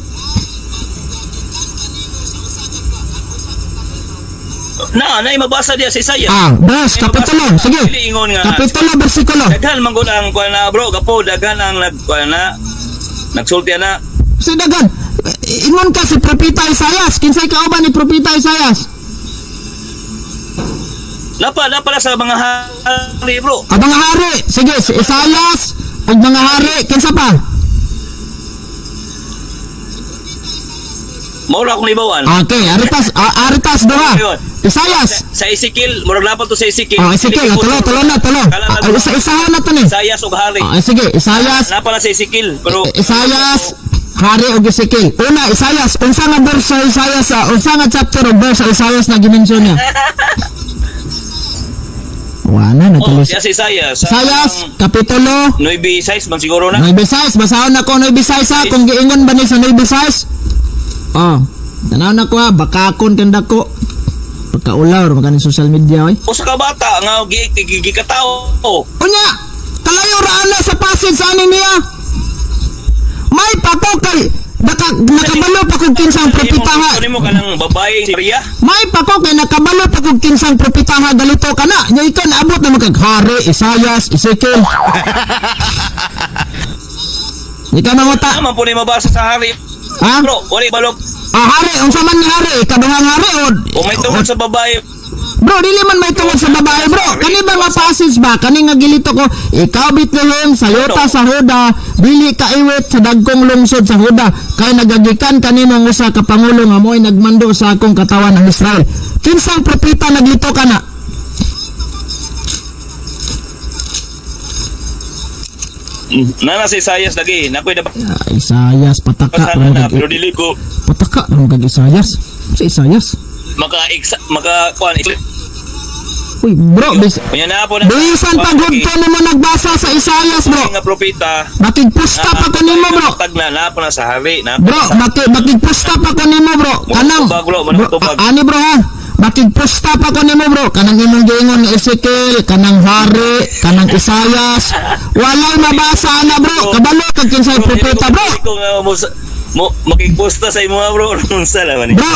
Na na mabasa diya sa Isaias. Ah, verse, kapitulo, sige. Dili ingon nga. Kapitulo, bersikulo. Daghan man gud ang kuan na, bro, gapo daghan ang nagkuan na nagsulti na. Si dagan, ingon ka si Propeta Isaias, kinsay kauban ni Propeta Isaias? Napa na pala sa mga hari, bro. Ang mga hari, sige, si Isaias ug mga hari, kinsa pa? Mao ra akong libawan. Okay, Aritas, ah, Aritas duha. Isaias. Sa Ezekiel, murag lapad to sa Ezekiel. Oh, Ezekiel, tulo, tulo na, tulo. Ah, isa isahan na to ni. Isaias ug hari. Ah, sige, Isaias, Napa na sa Ezekiel, pero Isaias, hari og Ezekiel. Una, Isaias, unsa nga verse sa Isaias, unsa nga chapter o verse sa Isaias na gimension niya? Wala na Oh, tuloy. siya si Isaias. Sa Isaias, kapitulo 9:6 man siguro na. 9:6, basahon nako 9:6 ha, kung giingon ba ni sa 9:6? Oh, tanaw na ko ha, bakakon kanda ko. Pagkaulaw, makaning social media oy. Usa ka bata nga gikatao. Unya, kalayo ra ana sa passage ani niya. May pato kay nakabalo pa kog kinsang propetaha. Ano mo kanang babae si Maria? May pako kay nakabalo pa kog kinsang propetaha galito ka na. Nya ikaw naabot na magkag hari, Isaias, Ezekiel. Ikaw manguta. Naman po ni mabasa sa hari. Ha? Bro, wala balok. Ah, hari, unsa man nga hari? Ikaduhang hari o Kung may tungod sa babae, Bro, dili man may tungod sa babae, bro. Kani ba nga passage ba? Kani nga gilito ko, ikaw, Bethlehem sa yuta sa Huda, dili ka iwit sa dagkong lungsod sa Huda, kay nagagikan kanimo ang usa ka pangulo nga mo'y nagmando sa akong katawan ang Israel. Kinsang propeta naglito kana? Nana si Isaias lagi. Nakoy na Ah, Isayas, pataka na, ra na kag pero dili ko pataka ra kag Isayas. Sa Isayas. Maka maka kuan. Uy, bro, Kunya na po na. bisan pag hugto nimo nagbasa sa Isayas, bro. Nga propeta. Makigpusta pa ko nimo, bro. Tag na na po na sa hari na. Bro, makigpusta pa ko nimo, bro. Kanang Tubag, bro, bro, tubag. ani, bro, ha. Makigpusta pa ko nimo, bro. Kanang imong giingon nga Ezekiel, kanang hari, kanang Isayas. Walay mabasa ana, bro. Kabalo kag kinsay propeta, bro. Dili ko nga mo makigpusta sa imo, bro. Unsa la man ni? Bro.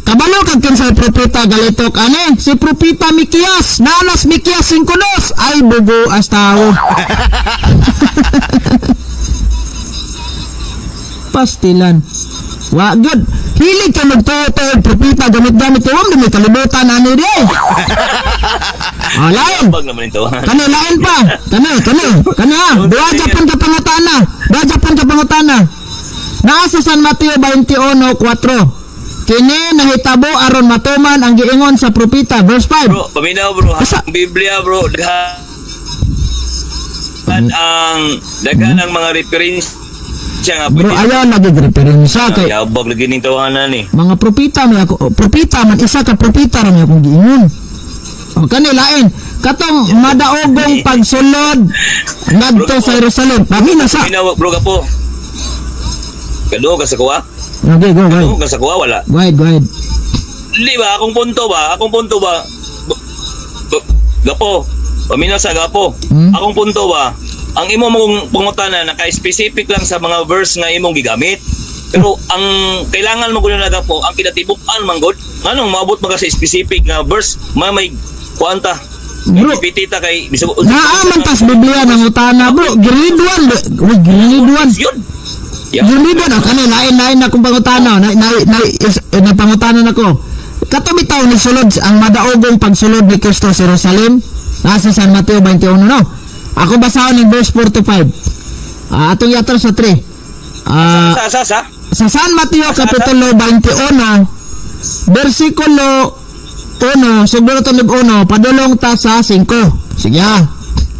Kabalo kag kinsay propeta galitok ani. Si propeta Mikias, nanas Mikias 5:2. Ay bugo as tao. Pastilan. Wa good. Hilig ka magtuo-tuo propeta gamit-gamit kay wam may kalibutan ani di. Ah, lain. Bag naman ito. Kani lain pa. Kani, kani, kani ha. Duha Japan ka pangutana. Duha Japan ka pangutana. Naa sa San Mateo 21:4. Kini nahitabo aron matuman ang giingon sa propeta, verse 5. Bro, paminaw, bro. Basta- Ang Biblia, bro, daghan ang mga reference siya nga Bro, ayaw lagi referensya kay Yabag lagi ning tawanan ni. mga propeta may ako, oh, propeta man isa ka propeta ra may akong giingon. O kani lain katong madaogong pagsulod ngadto sa Jerusalem. Pamina sa. Paminaw, bro, kapo. Kado ka sa kuwa? Okay, go, go. Kado ka sa kuwa wala. Go ahead, go ahead. Di ba akong punto ba? Akong punto ba? Gapo. Paminaw sa gapo. Akong punto ba? Ang imo mong pangutana naka-specific lang sa mga verse nga imong gigamit. Pero ang kailangan mo gud na gapo, ang kinatibuk-an man gud, nganong maabot man ka sa specific nga verse, may kuanta. Bro. May GPT ta kay bisag Naa man tas Biblia ng utana, bro. Grade 1. Uy, grade 1. Yun. Yeah. Grade 1. Oh, kani lain lain na akong pangutana. Na is, eh, na pangutana nako. Kato bitaw ni sulod ang madaogong pagsulod ni Kristo sa Jerusalem. Nasa San Mateo 21, no? Ako basahon ng verse 4 to 5. Atong yatro sa 3. Sa sa sa. Sa San Mateo Kapitulo 21, versikulo 1, siguro to 1, padulong ta sa 5. Sige ha.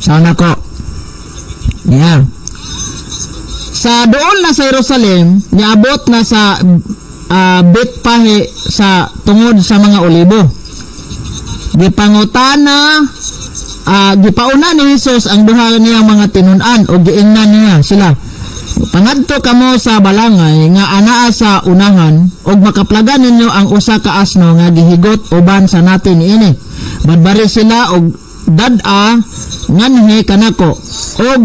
Sana ko. Yeah. Sa doon na sa Jerusalem, niabot na sa Betpahe sa tungod sa mga olibo. Gipangutana, gipauna ni Jesus ang duha niyang mga tinun-an o giingnan niya sila. "Pangadto kamo sa balangay nga anaa sa unahan ug makaplagan ninyo ang usa ka asno nga gihigot uban sa natin niini. Badbari sila og dad-a nganhi kanako. Og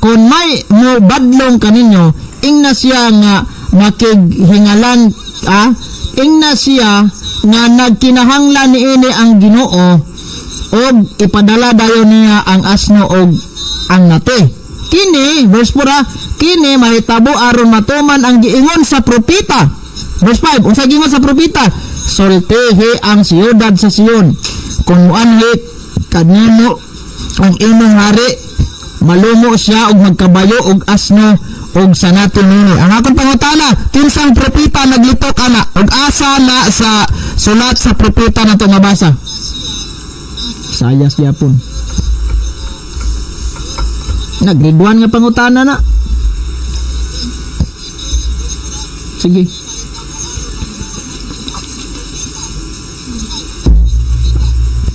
kon may mo badlong kaninyo, ingna siya nga makighingalan, ingna siya nga nagkinahanglan niini ang Ginoo og ipadala dayon niya ang asno og ang nate." Kini, verse 4, kini mahitabo aron matuman ang giingon sa propeta. Verse 5, unsa giingon sa propeta? "Sultihi ang siyudad sa Sion. Kung muanhi kanimo ang imong hari, malumo siya og magkabayo og asno og sa natin nini." Ang akong pangutana, kinsang propeta naglitok ana og asa na sa sulat sa propeta na to mabasa? Sayas gyapon. Na grade 1 nga pangutana na. Sige.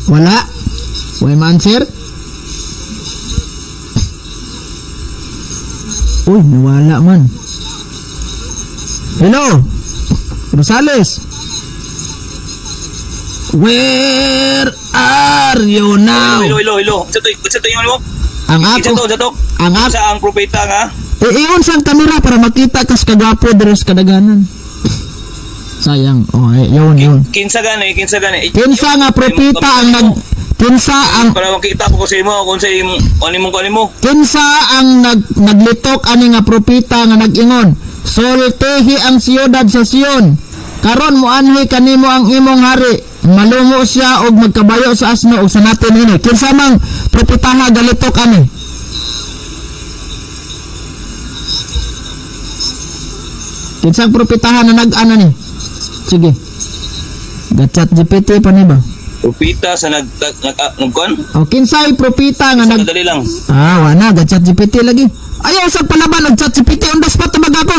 Wala. Wala ma-answer? Uy, nawala man. Hello? Rosales? Where are you now? Hello, hello, hello. Unsa to yung mo? Ang Unsa ako, to, unsa to? ang ako, Unsa ang propeta nga? Eh, iyon sang kamera para makita kas kagwapo diri sa kadaghanan. Sayang. Oh, eh, yun, yun. Kinsa gani, kinsa gani? Kinsa nga propeta ang nag kinsa ang Para makita ko sa imo kung sa imo ano imong kuan mo. Kinsa ang naglitok ani nga propeta nga nag-ingon, "Sultihi ang siyudad sa Sion. Karon moanhi kanimo ang imong hari. Malumo siya og magkabayo sa asno og sa natin ini"? Kinsa mang propetaha galitok ani? Kinsang propetaha na nag-ana ni? Sige. Ga-Chat GPT pa ni ba? Propeta sa nag nag nagkuan? O kinsay propeta nga nag Dali lang. Ah, wala, ga-Chat GPT lagi. Ayaw sa palaban og Chat GPT on the spot tabag ako.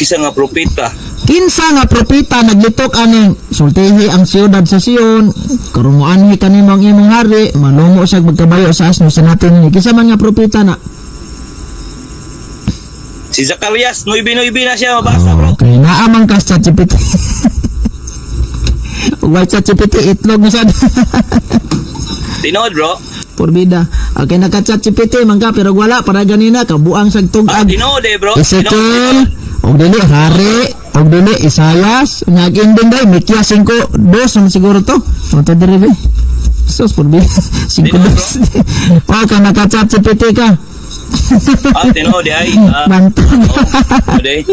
Kinsa nga propeta? Kinsa nga propeta naglitok aning "Sultihi ang siyudad sa Sion, karon moanhi kanimo ang imong hari, malumo siya magkabayo sa asno sa natin ni"? Kinsa man nga propeta na? Si Zacarias, 9-9 na siya mabasa, bro. Okay, naamang ka sa ChatGPT. Why ChatGPT itlog mo sad. Tinuod, bro. Porbida. Okay, naka ChatGPT man ka pero wala para ganina kabuang sag Ah, tug-ag. tinuod eh, bro. Ezekiel, og dili Hari, og dili Isayas, nag-ending day Mikias 5:2 naman siguro to. O to diri be. Sus, porbida. 5:2. O ka naka ChatGPT ka. Ah, tinuod eh, ay. Ah, Bantog. oh, eh.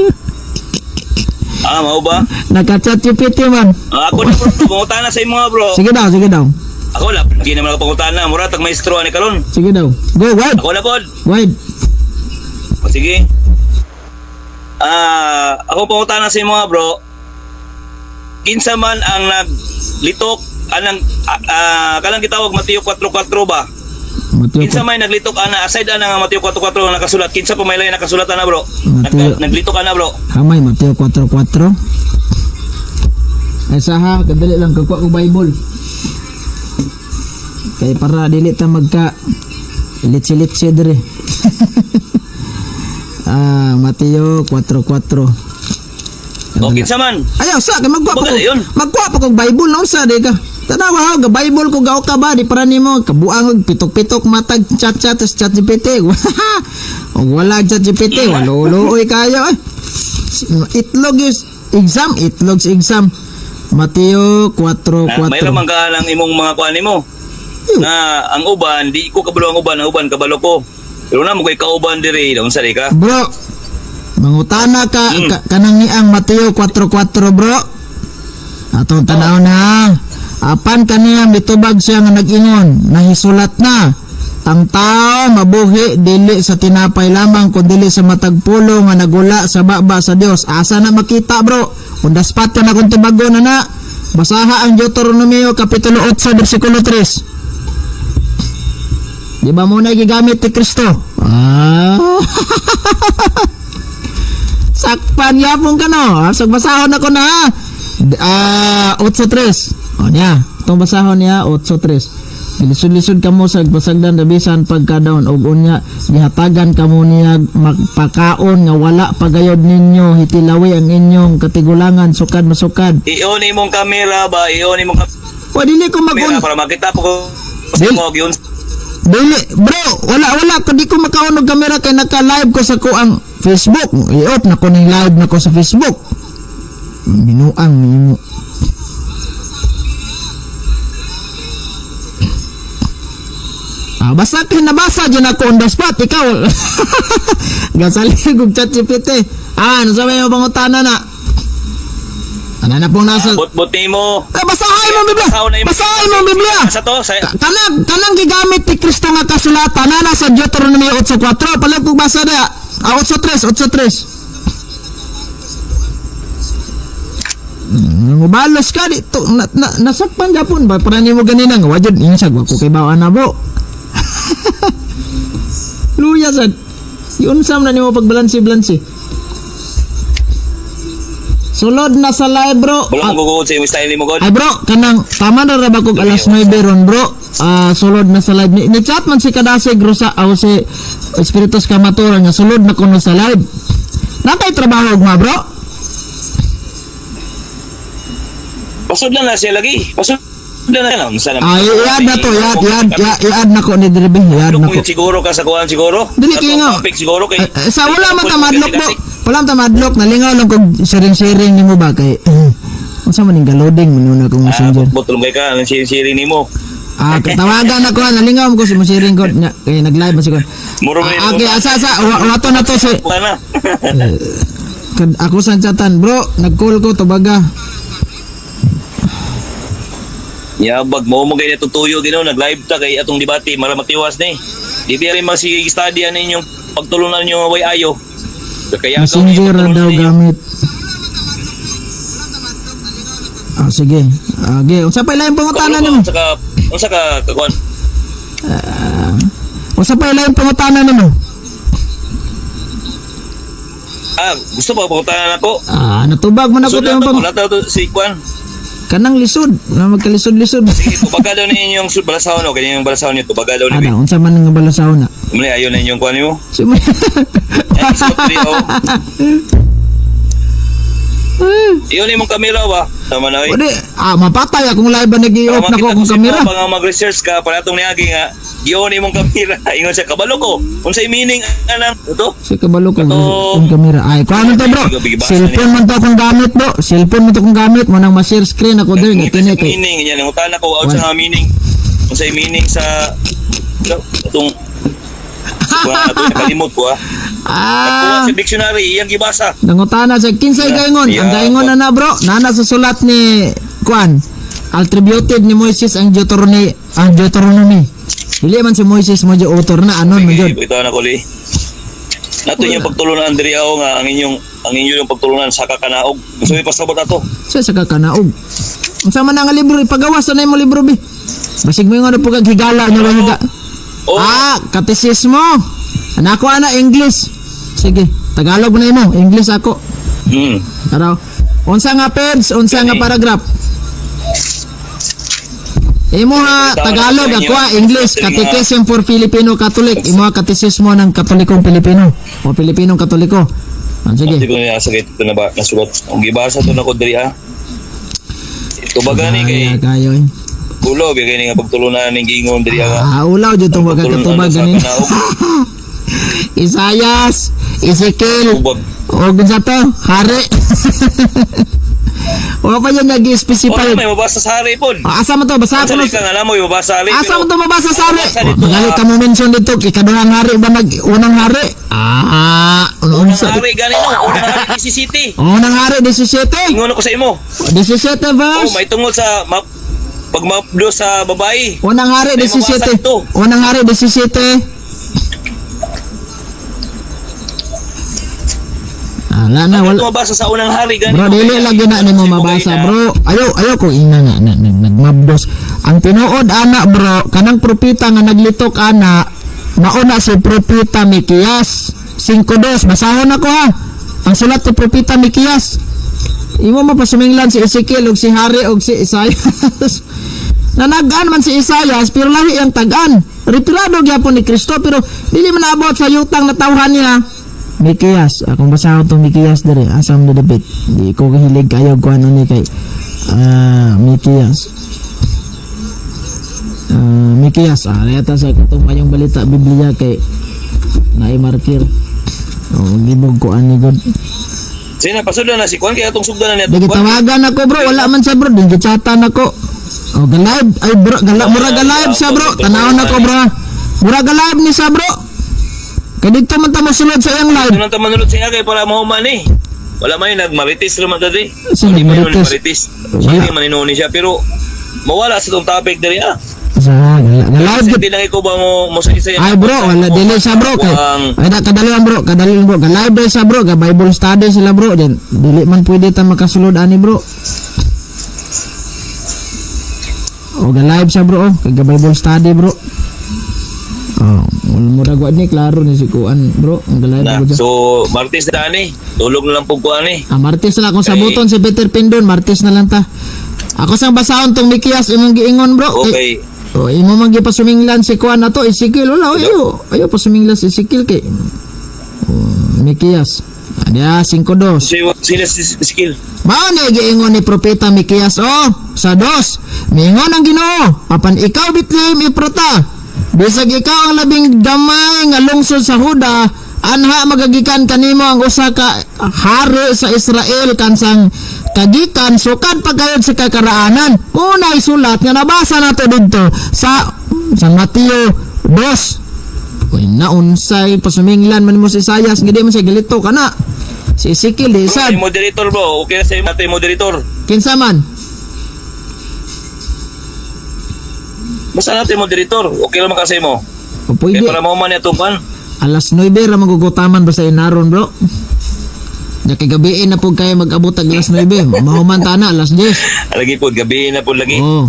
Ah, mao ba? Naka ChatGPT man. Ah, ako na, bro, pangutana sa imo nga, bro. Sige daw, sige daw. Ako la, hindi naman ako pangutana. Mura tag maestro ani karon. Sige daw. Go, wide. Ako na pod. Wide. O sige. Ah, ako pangutana sa imo nga, bro. Kinsa man ang naglitok anang kanang gitawag Mateo 4:4 ba? Mateo Kinsa may naglitok ana aside ana nga Mateo 4:4 nga nakasulat, kinsa pa may lain nakasulat ana, bro? Mateo. Naglitok ana, bro. Hamay, Mateo 4:4. Ay saha, kadali lang kakuha ko Bible. Kay para dili ta magka litsi-litsi dire. Mateo 4:4. O kinsa man? Ayaw sa kay magkuha pa Baga ko. yun. Magkuha pa kog Bible no sa di ka. Tanawa ha, ga Bible ko gao ka ba di para nimo kabuang og pitok-pitok matag chat-chat sa Chat GPT. Og wala Chat GPT, waluluoy kayo eh. Itlog is exam, itlog sa exam. Mateo 4:4. Na, mayroon man ka lang imong mga kuan nimo. Ew. Na ang uban, di ko kabalo ang uban kabalo ko. Pero na mo kay kauban diri, unsa di ka? Bro, mangutana ka, kanang niang Mateo 4:4, bro. Atong tanaw na. Apan kaniya mitubag siya nga nag-ingon, nahisulat na. Ang tao mabuhi dili sa tinapay lamang kun dili sa matag pulong nga nagula sa baba sa Dios. Asa na makita, bro? Kung daspat ka na kung tubago na na. Basaha ang Deuteronomio kapitulo 8 bersikulo 3. Di ba mo na gigamit ni Kristo? Ah. Sakpan yapon ka no. Sag basahon ako na ha. Ah, 8.3. O niya, itong basahon niya 8.3. Lisod-lisod kamo sa pasagdan bisan pagkadaon og unya gihatagan kamo niya magpakaon nga wala pagayod ninyo hitilawi ang inyong katigulangan sukad masukad. I-on imong camera ba? I-on imong Wa dili ko mag camera para makita po ko Dili. mo gyud. Dili, bro, wala wala ko di ko makaon og kamera kay naka-live ko sa kuang Facebook. I-off na ko ning live na ko sa Facebook. Binuang nimo. Ah, basta kay nabasa dyan ako on the spot, ikaw. Gasalig og ChatGPT. Ah, ano sa may pangutana na? Ano na pong nasa... Bot-bot nimo. Eh, basahin mo ang Biblia! Basahin na Basahin mo ang Biblia! Sa to sa Kanang gigamit ni Kristo nga kasulatan na nasa Deuteronomy 8:4. Palag kog basa na. Ah, 8:3, 8:3. Mubalos ka dito. Na, nasakpan japon ba? Para nimo ganina nga wajud insag wa ko kay bawaan na bro. Luya sad. Giunsam na nimo pagbalansi-balansi. Sulod na sa live, bro. wala Ah, mo gugod sa imong style nimo god. ay bro, kanang tama na ra ba kog alas 9 ron, bro? Ah, sulod na sa live. Ni chat man si Kadasig Rosa aw si Espiritus Kamatura nga sulod na kuno sa live. Nakay trabaho ugma, bro? Pasod lang na siya lagi. Pasod lang na lang. Sana Ah, i-add na to, i-add, i-add, i-add na ko ni Dirbe, i-add na ko. Siguro ka sa kuan siguro. Dili Sa kay nga. topic siguro kay. Eh, eh, sa wala man ta madlock, bro. Wala man ta madlock, nalingaw lang kog sharing-sharing nimo ba kay unsa man ning galoading man una kong Ah, Messenger. bot kay ka ang siri nimo. Ah, tawagan ako, nalingaw ko sa sharing ko nya, kay nag-live man siguro. Muro man Ah, okay, asa asa wato na to si Kuan na. Ako sa chatan, bro, nag-call ko tubaga. Yabag mo mo kay natutuyo Ginoo nag-live ta kay atong debate mara matiwas ni. Di ba rin masige study ani inyong pagtulunan niyo way ayo. Kaya Messenger ra daw gamit. Ah, sige. Ah, okay. Unsa pa ilang pangutana nimo? Unsa ka unsa ka kakuan? Unsa pa ilang pangutana nimo? Ah, gusto pa pangutana nako. Ah, natubag mo na ko Sud tayong na to, pang wala ta to si kuan. kanang lisod, na magkalisod-lisod. Sige, tubaga daw ni inyong balasahon o kanya yung balasahon niyo tubaga daw ni. Ana, unsa man nga balasahon na? Muli ayo na inyong kuan nimo. Eh, so, three, oh. Iyon imong kamera ba? Tama na oy. Odi, ah, mapatay akong live ba nag-i-off na ko akong kamera. Pa nga mag-research ka para atong niagi nga giyon imong kamera. Ingon siya kabalo ko. Unsay meaning anang ito? Sa kabalo ko Kato- akong kamera. Ay, kuha man to, bro. Cellphone man to akong gamit, bro. Cellphone man to akong gamit. Mo nang ma-share screen ako diri nga kini kay Meaning niya nangutana ko out sa nga meaning. Unsay meaning sa itong kuha na to nakalimot ko ah. Nagkuha Ah, sa dictionary iyang gibasa. nangutana sa kinsay gaingon. Ang gaingon na na, bro. Nana sa sulat ni Kuan. Attributed ni Moises ang Deuteronomy, ang Deuteronomy. Dili man si Moises mo jud author na anon man jud. Ito na ko li. Nato inyong pagtulunan diri ako nga ang inyong pagtulunan sa kakanaog. Gusto mi pasabot ato. Sa sa kakanaog. Unsa man ang libro ipagawas na imo libro bi. Basig mo yung ano po kag higala nga ba higa. Oh, Ah, katisismo. Anak ko ana English. Sige, Tagalog na imo, English ako. Araw. Unsa nga page, unsa nga Gani. paragraph? Imo ha Tagalog ako ha, English, Catechism for Filipino Catholic. Imo ha katisismo ng Katolikong Pilipino o Pilipinong Katoliko. Ah, Hindi sige. ko niya sa ito na ba nasulat. Ang gibasa to nako diri ha. Tubaga ni kay Ay, kayo eh. ulo bigay ni nga pagtulunan ning giingon diri nga. Ah, ulaw jud tong wag Pagtulunan katubag sa ganin. kanaog. Isayas, Ezekiel, Tubag. o unsa to? Hari. Wa pa yun Wala nag-specify. may mabasa sa hari pod. Ah, asa man to? Basa Unsa ko di ka nga namo mabasa hari. Asa pero man to mabasa sa hari? Mabasa dito, Magali ah. ka mo mention dito ikaduhang hari ba nag unang hari? Ah, Unang unsa? hari gani no, unang hari DCCT. Unang hari 17. Ingon ako sa imo. 17 Oh, verse. may tungod sa map pagmapdo sa babae. Unang hari May mabasa 17. dito. Unang hari 17. Ala na Wala. wala. Mabasa sa unang hari gani. Bro, dili lagi na nimo mabasa, bro. Ayo, ayo ko ina nga na, na, nagmabdos. Ang tinuod ana, bro, kanang propeta nga naglitok ana, mauna si propeta Mikiyas 5:2. Basahon ako ha. Ang sulat ni propeta Mikiyas. Imo mapasuminglan si Ezekiel og si Hari og si Isaias. Nanagaan man si Isaias pero lahi ang tag-an. Retirado gyapon ni Kristo pero dili man naabot sa yutang na tawhan niya. Mikiyas, akong basahon tong Mikiyas dire, asam na dapit. Di ko kahilig kayo kuan ni kay Mikiyas. Mikiyas, yata sa katong kayong balita Biblia kay naimarkir. Oh, gibog ko ani god. Sina pasudlan na si Juan kaya atong sugdan na niya. Di gitawagan ako bro, wala man sa bro, di gichatan ako. Oh, galive, ay bro, gala, mura galive sa bro. Tanawon ako bro. Mura galive ni sa bro. Kay dito man ta mosulod sa iyang live. Ito nang tamanulod siya kay para mahuman eh. Wala man yun, nagmarites naman dati. Sino Hindi man yun nagmarites? nagmarites. Wala. Hindi man yun siya pero mawala sa itong topic diri ah. Sa galive Kasi hindi lang ikaw ba mo mo sa isa Ay bro, wala dili sa bro kay. Ang Ay da kadalian bro, kadalian bro. Galive ba sa bro, ga Bible study sila bro. Then dili man pwede ta makasulod ani bro. O ga live sa bro, oh, kay ga Bible study bro. Oh, murag wa ni klaro ni si kuan bro, ang ga live na, bro. so Martes na ani, tulog na lang po ko ani. Ah, Martes na lang akong Kay- sabuton si Peter Pindon, Martes na lang ta. Ako sang basahon tong Mikiyas imong giingon bro. Kay- Okay. Oh, imo man gipasuminglan si kuan na to, Ezekiel wala ayo. Ayo pasuminglan si Ezekiel kay oh, Mikiyas. Adya 5:2. Sino sino si skill? Mao ni giingon ni propeta Mikiyas oh, sa dos. Miingon ang Ginoo, apan ikaw Bethlehem Eprata. Bisag ikaw ang labing gamay nga lungsod sa Huda, anha magagikan kanimo ang usa ka hari sa Israel kansang kagikan sukad pagkayod sa kakaraanan. Muna isulat nga nabasa nato didto sa San Mateo 2. Uy, naunsay pasuminglan man mo si Isayas nga di man siya galito kana. Si Ezekiel di Bro, sad. may moderator bro. Okay na sa imo natin moderator. Kinsa man? Basta natin moderator. Okay lang man ka sa imo. O, Kaya pwede. para mahuman niya itong kan. Alas 9 ra magugutaman basta inaron bro. Nya kay gabiin na pud kayo mag-abot ag alas 9. Mahuman ta na alas 10. Lagi po, gabi na po lagi. Oh.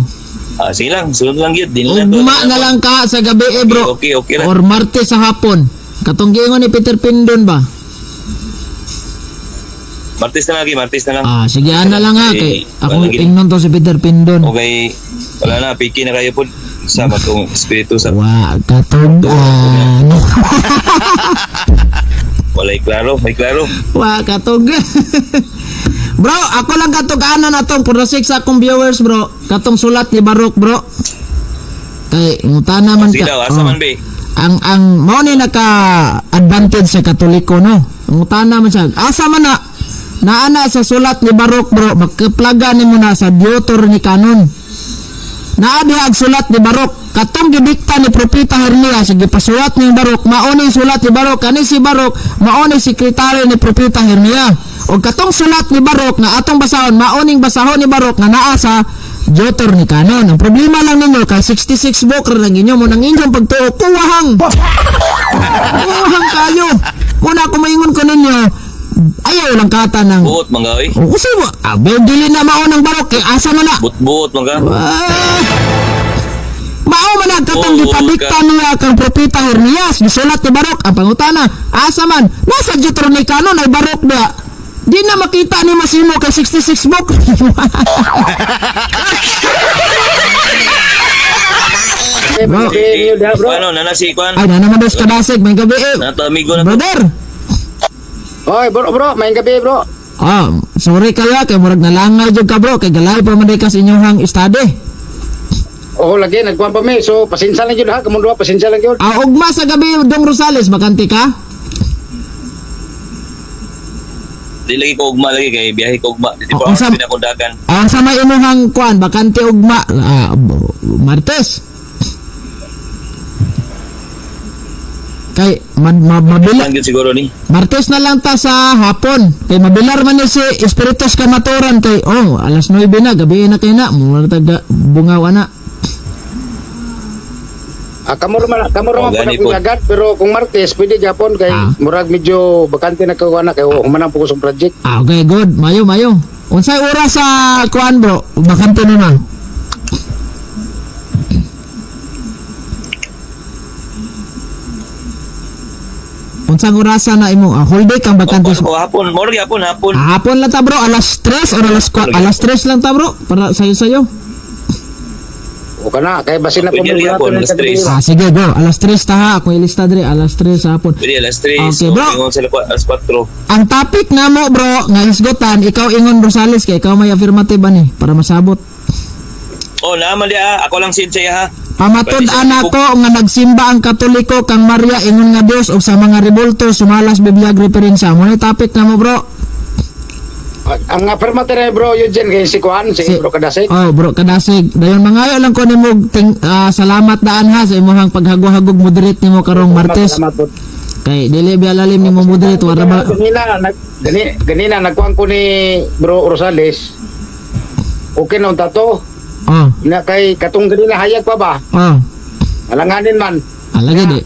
Ah, sige lang, sunod lang yun. Di na Ugma na lang ka sa gabi eh, bro. Okay, okay lang. Or Martes sa hapon. Katong giingon ni Peter Pindon ba? Martes na lagi, Martes na lang. Ah, sige ana lang ha kay Eh, ako wala gid. ingnon to si Peter Pindon. Okay, wala na, piki na kayo po. Sa matong espiritu sa Wa katong ano. walay klaro, may klaro. Wa katog. Bro, ako lang katug-anan atong for the sake sa akong viewers, bro. Katong sulat ni Barok, bro. Kay ngutana man Sige ka. daw, asa Oh. man be? Ang mao ni naka advantage sa Katoliko no. Ngutana man siya. Asa man na naana sa sulat ni Barok, bro, magkaplaga nimo na sa Deuter ni Canon. Naa diha ang sulat ni Barok. Katong gidikta ni Propeta Jeremias, gipasulat ni Barok, mao ni sulat ni Barok, kani si Barok, mao ni sekretaryo ni Propeta Jeremias. Og katong sulat ni Barok nga atong basahon, mao ning basahon ni Barok nga naa sa Deuter ni Canon. Ang problema lang ninyo kay 66 book ra lang inyo mo nang inyong pagtuo kuwahang. Kuwahang kayo. Muna ako maingon ko ninyo, ayaw lang kata ng Buot mga oy. O kasi mo, abe dili na mao ng Barok kay asa man na. Buot-buot mga. Ah! Mao man ang katong Oo, gipadikta niya kang propeta Jeremias gisulat ni Barok ang pangutana asa man nasa Deuteronomy canon ay Barok ba di na makita ni Masimo kay 66 book. Bro, Bro. Ano, nana si Kwan? ay na naman daw sa kadasig may gabi eh. Nato amigo na to. Brother. Oy, bro, bro, may gabi, bro. Ah, sorry kaya kay murag nalangay jud ka bro kay galay pa man day ka sa inyong study. Oo, lagi nagkuhan pa mi. So, pasensya lang yun ha. Kamundo, pasensya lang yun. Ah, ugma sa gabi Dong Rosales makanti ka? Di lagi ko ugma lagi kay biyahe ko ugma. Di Oh, pa unsa- ako akong dagan. Ang sa may imuhang kuan, bakante ugma, Martes. Kay mabila Lang gyud siguro ni. Martes na lang ta sa hapon. Kay mabilar man ni si Espiritus Kamaturan kay oh, alas 9 na, gabi na kay na, mura taga bungaw ana. Ah, kamo ra kamo ra Oh, man gani po po. agad, pero kung Martes pwede Japon kay murag medyo bakante na ko ana kay human po ko sa project. Ah, okay, good. Mayo, mayo. Unsay oras sa kuan, bro? Bakante na na. Unsang orasa na imo? Ah, whole day kang bakante. O, hapon, moro gyapon hapon. Ah, hapon lang ta, bro, alas 3 or alas 4, alas 3 lang ta, bro, para sayo-sayo. O kana kay basin na po Pwede mo gyapon, alas 3. Ah, sige, go. Alas 3 ta ha. Akong ilista dre, alas 3 sa hapon. Pwede alas 3. Okay, bro. Ingon sila ko alas 4. Ang topic namo, bro, nga hisgutan, ikaw ingon Rosales kay ikaw may affirmative ani para masabot. Oh, naman di ah. Ako lang sinsay ha. Pamatud Pwede siya ana ko nga nagsimba ang Katoliko kang Maria ingon nga Dios ug sa mga rebulto sumalas Biblia referensya. Mo ni topic namo, bro. Ang affirmative na bro Eugene kay si Kuan si, bro Kadasig. Oh, bro Kadasig. Dayon mangayo lang ko nimo ting, salamat daan ha sa imong paghago-hagog moderate nimo karong Martes. Salamat po. Kay dili biya lalim nimo moderate wala ba. Ganina nag ganina nagkuan ko ni bro Rosales. Okay na unta to. Oh, Na kay katong ganina hayag pa ba? oh. Alanganin man. Alagi di.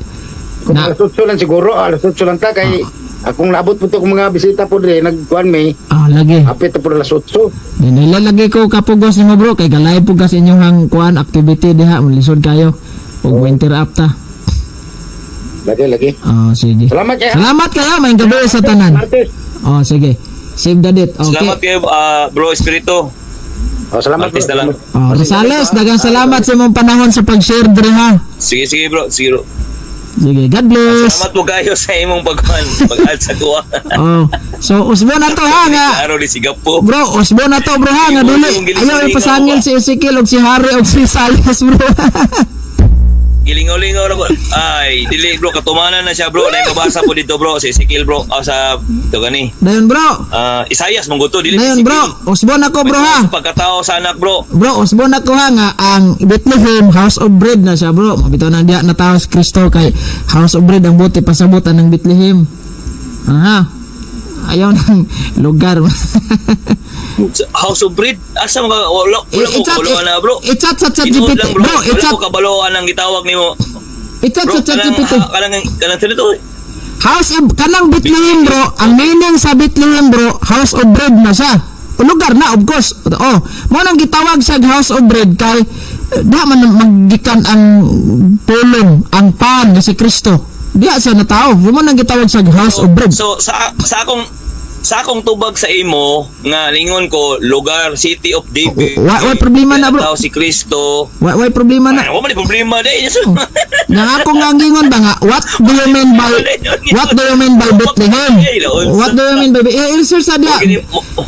Kung Na alas 8 lang siguro, alas 8 lang ta kay akong labot po to kung mga bisita po dre nagkuan may ah, lagi. hapit po alas 8. Nila lagi ko kapugos nimo, bro, kay galay po kas inyong kuan activity diha lisod kayo ug winter up ta. Lagi lagi. Oh, sige. Salamat kay. Salamat kayo, may gabi sa tanan. Martes. Oh, sige. Save the date. Okay. Salamat kayo bro Espiritu. Oh, salamat. Martes Bro. na lang. Oh, Rosales, daghang salamat sa imong panahon sa pag-share diri ha. Sige sige bro, sige bro. Sige, God bless. Salamat po kayo sa imong pagkuan, pag-add sa kuha. Oh. So usbo na to ha nga. Klaro ni sigapo. Bro, usbo na to, bro ha nga dili. Ayaw ipasangil si Ezekiel og si Harry og si Sales, bro. Gilingaw-lingaw ra ko. Ay, dili bro, katumanan na siya bro. Nay mabasa po dito bro, si Ezekiel bro. Ah, sa ito gani. Dayon, bro. Ah, Isayas mong guto dili si Dayon, Ezekiel. bro. Usbo na ko, bro ha. Pagkatao sa anak bro. Bro, usbo na ko ha nga ang Bethlehem House of Bread na siya, bro. Mabitaw na diya na tao si Kristo kay House of Bread ang buti pasabot anang Bethlehem. Aha. Ayaw ng lugar. House of Bread. Asa mo ka wala wala ko kabaloan na bro. I-chat sa Tinuod ChatGPT. lang, bro. Bro, Wala i-chat ko kabaloan ang gitawag nimo. i-chat Bro, sa ChatGPT. kanang kanang kanang to. House of kanang Bethlehem, bro, ang meaning sa Bethlehem, bro, House of Bread na siya. O lugar na, of course. Oh, mo nang gitawag sa House of Bread kay da man maggikan ang pulong, ang pan nga si Kristo. Diya siya natao. Mo nang gitawag sa House of Bread. So sa akong tubag sa imo nga ningon ko lugar City of David. Wa problema na, bro. Tao si Kristo. Wa problema na. Ay, wa man ni problema di. Nga ako nga ang gingon ba nga, what do you mean by Bethlehem? What do you mean by i-research sa diya.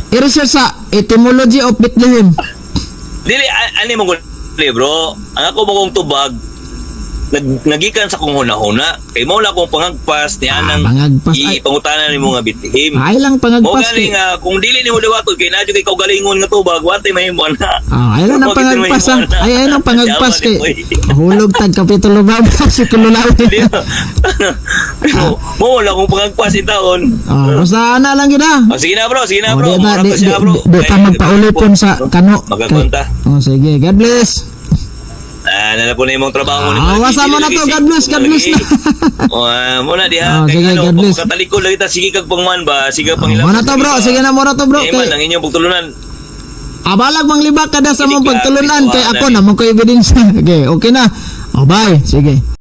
I-research sa etymology of Bethlehem. Dili ani mo guli bro. Ang ako mo kong tubag nagikan sa kong hunahuna. Kay mo na akong pangagpas ni anang Pangagpas. Ay. ipangutana nimo nga Bethlehem. Ay lang Mo pangagpas gani kay. nga kung dili nimo dawaton kay nadyo kay kaugalingon nga tubag, watay mahimo na. Ah, ay lang ang Mo gito pangagpas ha. mahimo na. Ay ay lang pangagpas Yaman kay. ni Boy. Hulog tag kapitulo ba si Kululawi. Di ba? Mo wala akong pangagpas itaon. Ah, basta ana lang gid ah. Oh, sige na bro, sige na Oh, bro. di ta Mura di, to di, siya, bro. di, di ta Ay, magpaulipon sa kano. Magkakonta. Oh, sige. God bless. Ah, nala po na imong trabaho ni Ah, wasa mo na to. God bless, God bless na. Oh, muna diha. Ah, Kay sige, ano, God bless. Katalikod lagi ta sige kag pangman ba, sige Ah, pang Muna to, bro. Sige na muna to, bro. Eh man Kay ang inyong pagtulunan. abalag mang libak kada sa mong Hindi ka, pagtulunan hindi kay ko ako alam. na mo ko ebidensya. Okay, okay na. Oh, bye. Sige.